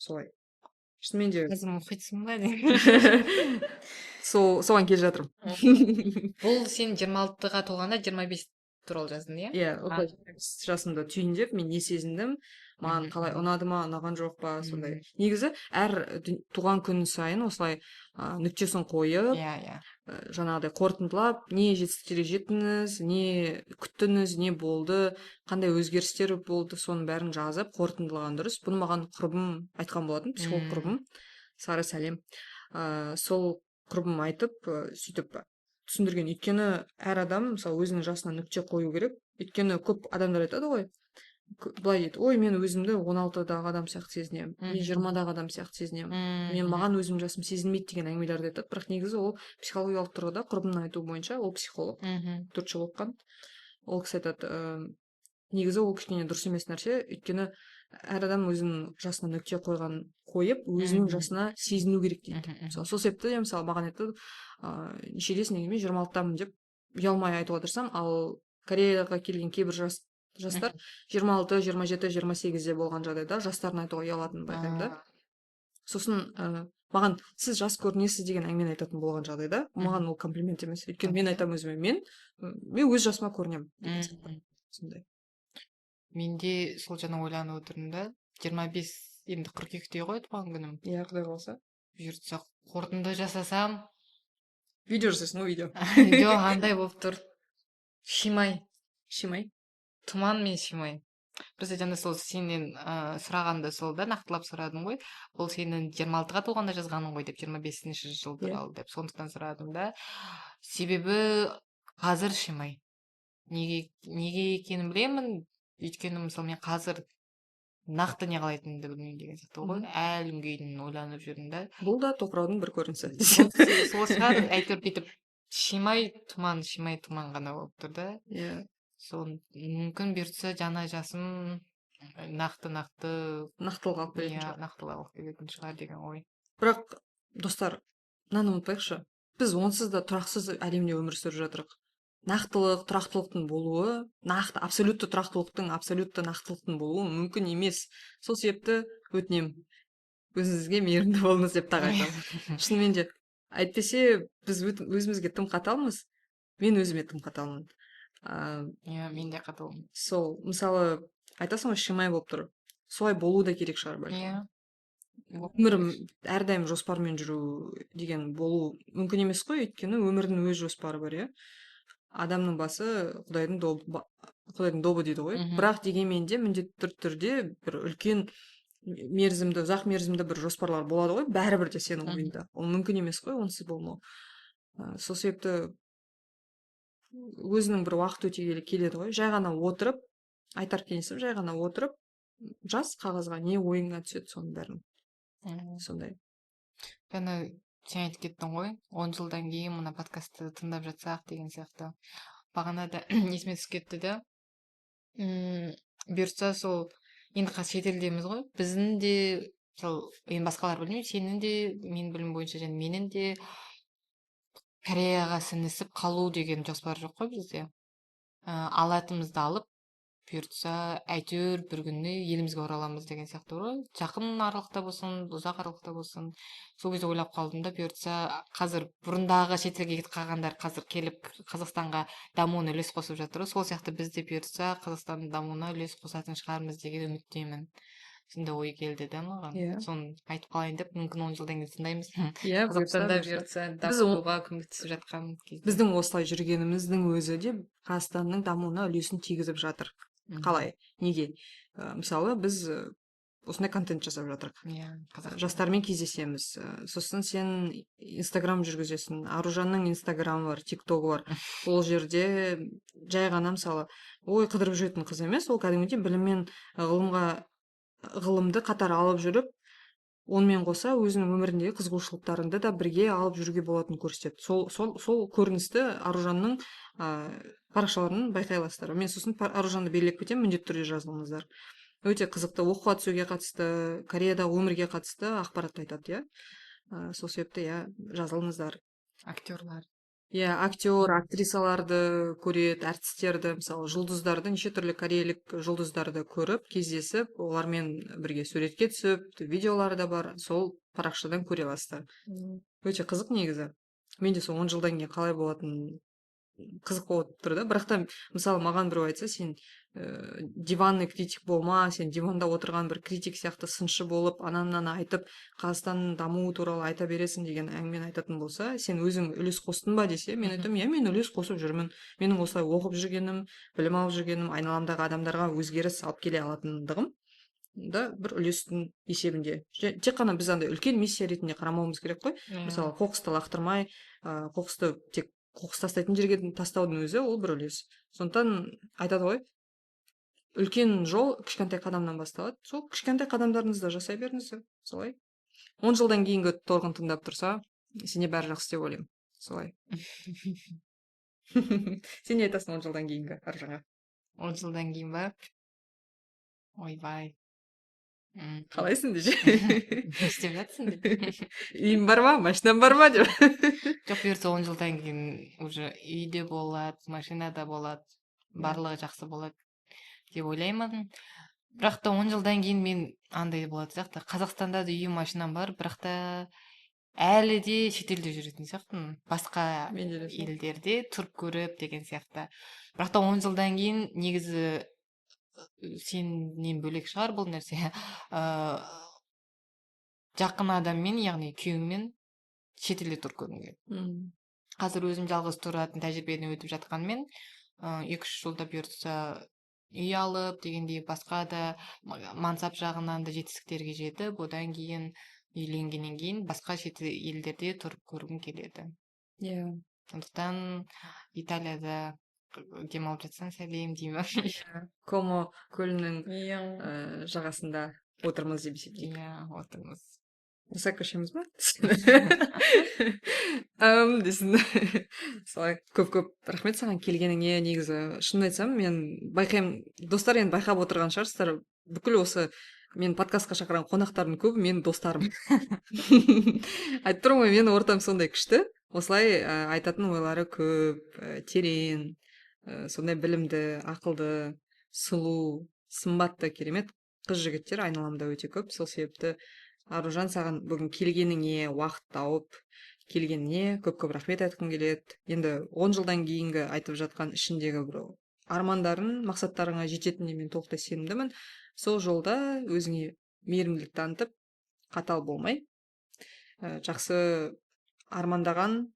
Солай. Шынымен де Қазір мұхитсың ба? Соған келе жатырмын. Бұл сен 26-ға толғанда 25 туралы жаздың, иә? Иә, осылай жасымды түйіндеп, мен не сезіндім, маған қалай ұнады ма, ұнаған жоқ па, сондай. Негізі әр туған күн сайын осылай нүктесін қойып, жаңағыдай қорытындылап, не жетістіктерге жеттіңіз, не күттіңіз, не болды, қандай өзгерістер болды, соның бәрін жазып қорытындылаған дұрыс. Бұны маған құрбым айтқан болатын, психолог құрбым, Сары сәлем. Сол құрбым айтып, сөйтіп түсіндірген. Өйткені әр адам, мысалы, өзінің жасына нүкте қою керек. Өйткені көп адамдар айтады ғой, былай дейді, ой, мен өзімді 16-дағы адам сияқты сезінемін, мен 20-дағы адам сияқты сезінемін, мен маған өзім жасым сезінбейді деген әңгімелерді айтады. Бірақ негізі ол психологиялық тұрғыда, құрбымның айтуы бойынша, ол психолог, 4 жыл оқыған. Ол кісі айтады, негізі ол кішкене дұрыс емес нәрсе, өйткені әр адам өзінің жасына нүкте қойып, өзінің жасына сезіну керек дейді. Мысалы, сол себепті де, мысалы, маған айтты, нешедесің дегенде, мен 26-дамын деп ұялмай айтуға тырысамын. Ал Кореяға келген кейбір жастар 26, 27, 28-де болған жағдайда жастарын айтуға ұялатынын байқаймын да. Сосын маған сіз жас көрінесіз деген әңгімені айтатын болған жағдайда, маған ол комплимент емес. Өйткені мен айтамын өзіме, мен өз жасыма көрінемін деген сияқты. Сондай. Менде сол жаңа ойланып отырмын да, 25 енді қыркүйекте ғой туған күнім. Иә, құдай қаласа. Бұйыртса қорытынды жасасам. Видео жасайсың ғой, видео. Жоқ, андай болып тұр. Шимай. Шимай. Тұман мен шимай. Просто жаңа сол сенен сұрағанда сол да, нақтылап сұрадым ғой. Бұл сенің 26-ға толғанда жазғаның ғой деп, 25-ші жыл туралы деп, сондықтан сұрадым да. Себебі қазір шимай. Неге екенін білемін. Өйткені мысалы мен қазір нақты не қалайтынымды білмеймін деген сияқты ғой. Әлі күнге дейін ойланып жүрмін да. Бұл да тоқыраудың бір көрінісі. Сол шығар, әйтеуір бүйтіп шимай тұман, шимай тұман ғана болып тұр да. Иә. Сол мүмкін бұйыртса жаңа жасым нақты нақтылық алып келетін шығар. Нақтылық алып келетін шығар деген ой. Бірақ достар, мынаны ұмытпайықшы. Біз онсыз да тұрақсыз әлемде өмір сүріп жатырық. Нақтылық, тұрақтылықтың болуы, нақты, абсолютті тұрақтылықтың, абсолютті нақтылықтың болуы мүмкін емес. Сол себепті өтінемін, өзіңізге мейірімді болыңыз деп тағы айтамын. Шынымен де, әйтпесе біз өзімізге тым қаталмыз. Мен өзіме тым қаталмын. Иә, мен де қаталмын. Сол, мысалы, айтасың ғой, шимай болып тұр. Солай болу да керек шығар бәлкім. Иә. Өмірім әрдайым жоспармен жүру деген болу мүмкін емес қой, өйткені өмірдің өз жоспары бар, иә. Адамның басы құдайдың добы, құдайдың добы дейді ғой. Бірақ дегенмен де міндетті түрде бір үлкен мерзімді, ұзақ мерзімді бір жоспарлар болады ғой, бәрібір де сенің ойыңда. Ол мүмкін емес қой, онсыз болмау. Сол себепті өзінің бір уақыт өте келе келеді ғой. Жай ғана отырып, айтар кеңесім, жай ғана отырып, жаз қағазға, не ойыңа түседі соның бәрін. Сондай. Жаңа сен айтып кеттің ғой, 10 жылдан кейін мына подкастты тыңдап жатсақ деген сияқты. Бағана да есіме түсіп кетті да. Бұйыртса сол, енді қазір шетелдеміз ғой. Біздің де, мысалы, енді басқалар білмеймін, сенің де, менің білімім бойынша және менің де Кореяға сіңісіп қалу деген жоспар жоқ қой бізде. Алатымызды алып, бұйыртса, әйтеуір бір күні елімізге ораламыз деген сияқты ғой. Жақын аралықта болсын, ұзақ аралықта болсын. Сол кезде ойлап қалдым да, бұйыртса, қазір бұрындағы шетелге кетіп қалғандар қазір келіп Қазақстанға дамуына үлес қосып жатыр ғой. Сол сияқты біз де бұйыртса Қазақстанның дамуына үлес қосатын шығармыз деген үміттемін. Сондай ой келді да маған. Соны айтып қалайын деп, мүмкін 10 жылдан кейін тыңдаймыз. Иә, Қазақстанда бұйыртса дамуға көмектесіп жатқан кезде. Біздің осылай жүргеніміздің өзі де Қазақстанның дамуына үлесін тигізіп жатыр. Қалай? Неге? Мысалы, біз осындай контент жасап жатырық. Иә, қазақ жастармен кездесеміз. Сосын сен Инстаграм жүргізесің. Аружанның Инстаграмы бар, Тиктогы бар. Ол жерде жай ғана, мысалы, ой қыдырып жүретін қыз емес, ол кәдімгідей білім мен ғылымды қатар алып жүріп, онымен қоса өзінің өміріндегі қызығушылықтарыңды да бірге алып жүруге болатынын көрсетеді. Сол көріністі Аружанның парақшаларын байқай аласыздар. Мен сосын Аружанды белгілеп кетемін, міндетті түрде жазылыңыздар. Өте қызықты, оқуға түсуге қатысты, Кореяда өмірге қатысты ақпарат айтады, иә. Сол себепті, иә, жазылыңыздар. Актерлар. Иә, актер, актрисаларды көреді, әртістерді, мысалы, жұлдыздарды, неше түрлі кореялік жұлдыздарды көріп, кездесіп, олармен бірге суретке түсіп, видеолары да бар, сол парақшадан көре аласыздар. Өте қызық негізі. Мен де сол 10 жылдан кейін қалай болатынын қызық болып тұр да. Бірақ та, мысалы, маған біреу айтса, сен диванный критик болма, сен диванда отырған бір критик сияқты сыншы болып, ананы айтып, Қазақстанның дамуы туралы айта бересің деген әңгімені айтатын болса, сен өзің үлес қостың ба десе, мен айтамын, иә, мен үлес қосып жүрмін. Менің осылай оқып жүргенім, білім алып жүргенім, айналамдағы адамдарға өзгеріс алып келе алатындығым да бір үлестің есебінде. Тек қана біз андай үлкен миссия ретінде қарамауымыз керек қой. Мысалы, қоқысты лақтырмай, қоқысты тек қоқыс тастайтын жерге тастаудың өзі ол бір үлес. Сондықтан айтады ғой, үлкен жол кішкентай қадамнан басталады. Сол кішкентай қадамдарыңызды жасай беріңіздер. Солай. 10 жылдан кейінгі Торғын тыңдап тұрса, сенде бәрі жақсы деп ойлаймын. Солай. Сен не айтасың 10 жылдан кейінгі Аружанға? 10 жылдан кейін ба? Ойбай. Қалайсың деші? Не істеп жатсың деп. Үйім бар ма, машинам бар ма деп. Жоқ, бұйыртса 10 жылдан кейін уже үй де болады, машина да болады, барлығы жақсы болады деп ойлаймын. Бірақ та 10 жылдан кейін мен андай болады сияқты. Қазақстанда да үйім, машинам бар, бірақ та әлі де шетелде жүретін сияқтымын. Басқа елдерде тұрып көріп деген сияқты. Бірақ та 10 жылдан кейін негізі сенен бөлек шығар бұл нәрсе. Жақын адаммен, яғни күйеуіммен шетелде тұрып көргім келеді. Қазір өзім жалғыз тұратын тәжірибеден өтіп жатқанмен, 2-3 жылда бұйыртса үй алып дегендей, басқа да мансап жағынан да жетістіктерге жетіп, одан кейін үйленгеннен кейін басқа шет елдерде тұрып көргім келеді. Иә. Сондықтан Италияда демалып жатсаң сәлем деймін. Комо көлінің жағасында отырмыз деп есептейік. Иә, отырмыз. Рұқсат көшеміз ба? Десін. Солай, көп-көп рахмет саған келгеніңе. Негізі, шынын айтсам, мен байқаймын, достар енді байқап отырған шығарсыздар, бүкіл осы мен подкастқа шақырған қонақтардың көбі менің достарым. Айтып тұрмын ғой, менің ортам сондай күшті. Осылай айтатын ойлары көп, терең, сондай білімді, ақылды, сұлу, сымбатты, керемет қыз жігіттер айналамда өте көп. Сол себепті Аружан, саған бүгін келгеніңе, уақыт тауып Келгеніне көп-көп рахмет айтқым келеді. Енді 10 жылдан кейінгі айтып жатқан ішіндегі бір армандарын, мақсаттарыңа жететініне мен толықтай сенімдімін. Сол жолда өзіңе мейірімділік танытып, қатал болмай, жақсы армандаған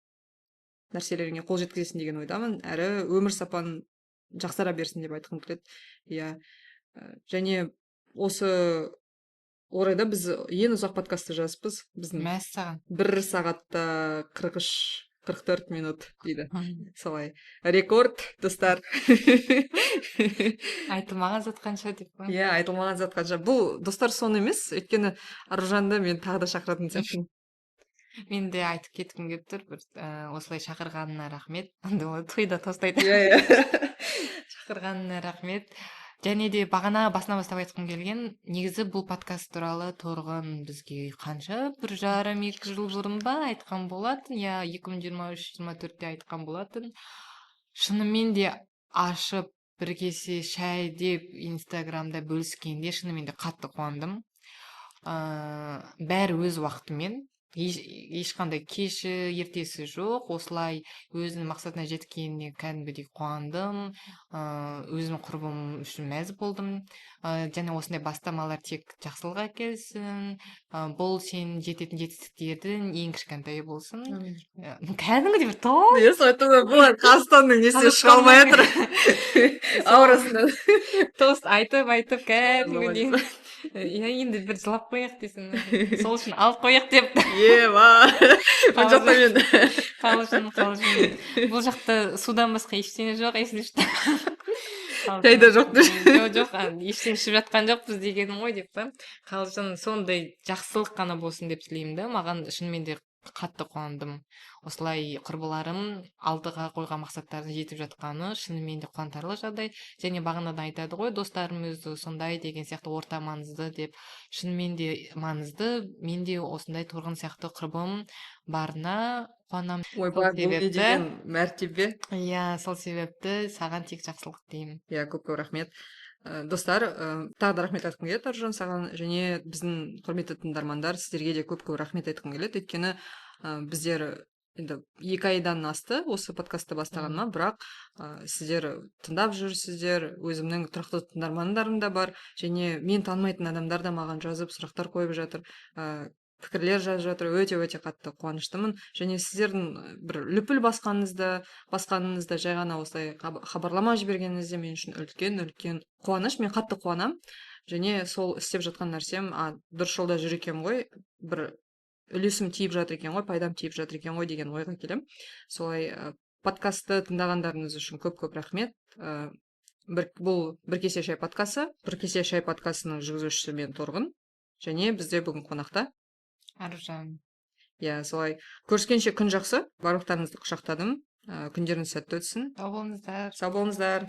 нәрселеріңе қол жеткізесің деген ойдамын. Әрі өмір сапаң жақсара берсін деп айтқым келеді. Иә, және осы орайда біз ең ұзақ подкастты жазыппыз. Біздің Мәссаған. 1 сағатта 43-44 минут дейді. Солай. Рекорд, достар. Айтылмаған зат қанша деп қой. Иә, айтылмаған зат қанша. Бұл, достар, соны емес, өйткені Аружанды мен тағы да шақыратын сияқтымын. Мен де айтып кеткім келіп тұр, бір осылай шақырғанына рахмет. Андай ғой, тойда тост айтады. Иә, иә. Шақырғанына рахмет. Және де бағана басынан бастап айтқым келген, негізі бұл подкаст туралы Торғын бізге қанша, 1,5-2 жыл бұрын ба айтқан болатын, я 2023-24-те айтқан болатын. Шынымен де ашып бір кесе шай деп Инстаграмда бөліскенде шынымен де қатты қуандым. Бәрі өз уақытымен, ешқандай кеші ертесі жоқ, осылай өзінің мақсатына жеткеніне кәдімгідей қуандым. Өзімнің құрбым үшін мәз болдым. Және осындай бастамалар тек жақсылық әкелсін. Бұл сен жететін жетістіктердің ең кішкентайы болсын. Әмин. Кәдімгідей бір тост. Иә, сол айтып отырмын, бұл Қазақстанның несіне шыға алмай жатыр. Аурасынан. Тост айтып, айтып кәдімгідей. Молодец. Иә, енді бір жылап қояйық десең, сол үшін алып қояйық деп. Ева, бұл жақта мен. Қалжың, қалжың. Бұл жақта судан басқа ештеңе жоқ, если что. Чай да жоқ деші. Жоқ, жоқ, ештеңе ішіп жатқан жоқпыз дегенім ғой деп па. Қалжың, сондай жақсылық қана болсын деп тілеймін да. Маған шынымен де қатты қуандым. Осылай құрбыларым алдыға қойған мақсаттарына жетіп жатқаны шынымен де қуантарлық жағдай. Және бағанадан айтады ғой, достарым өзі сондай деген сияқты, орта маңызды деп. Шынымен де маңызды. Мен де осындай Торғын сияқты құрбым барына қуанамын. Ойбай, Сол бұл не себепті деген мәртебе. Иә, сол себепті саған тек жақсылық тілеймін. Иә, көп көп рахмет. Достар, тағы да рахмет айтқым келеді, Аружан, саған және біздің құрметті тыңдармандар, сіздерге де көп-көп рахмет айтқым келеді. Өйткені, біздер енді 2 айдан асты осы подкастты бастағаныма, бірақ, сіздер тыңдап жүрсіздер, өзімнің тұрақты тыңдармандарым да бар, және мен танымайтын адамдар да маған жазып, сұрақтар қойып жатыр, пікірлер жазып жатыр. Өте-өте қатты қуаныштымын. Және сіздердің бір лүпіл басқаныңызда жай ғана осылай хабарлама жібергеніңізде мен үшін үлкен-үлкен қуаныш. Мен қатты қуанам. Және сол істеп жатқан нәрсем, дұрыс жолда жүр екенмін ғой, бір үлесім тиіп жатыр екен ғой, пайдам тиіп жатыр екен ғой деген ойға келем. Солай, подкастты тыңдағандарыңыз үшін көп-көп рахмет. Бұл бір кесе шай подкасты. Бір кесе шай подкастының жүргізушісі мен Торғын. Және бізде бүгін қонақта Аружан. Иә, солай. Көріскенше күн жақсы. Барлықтарыңызды құшақтадым. Күндеріңіз сәтті өтсін. Сау болыңыздар. Сау болыңыздар.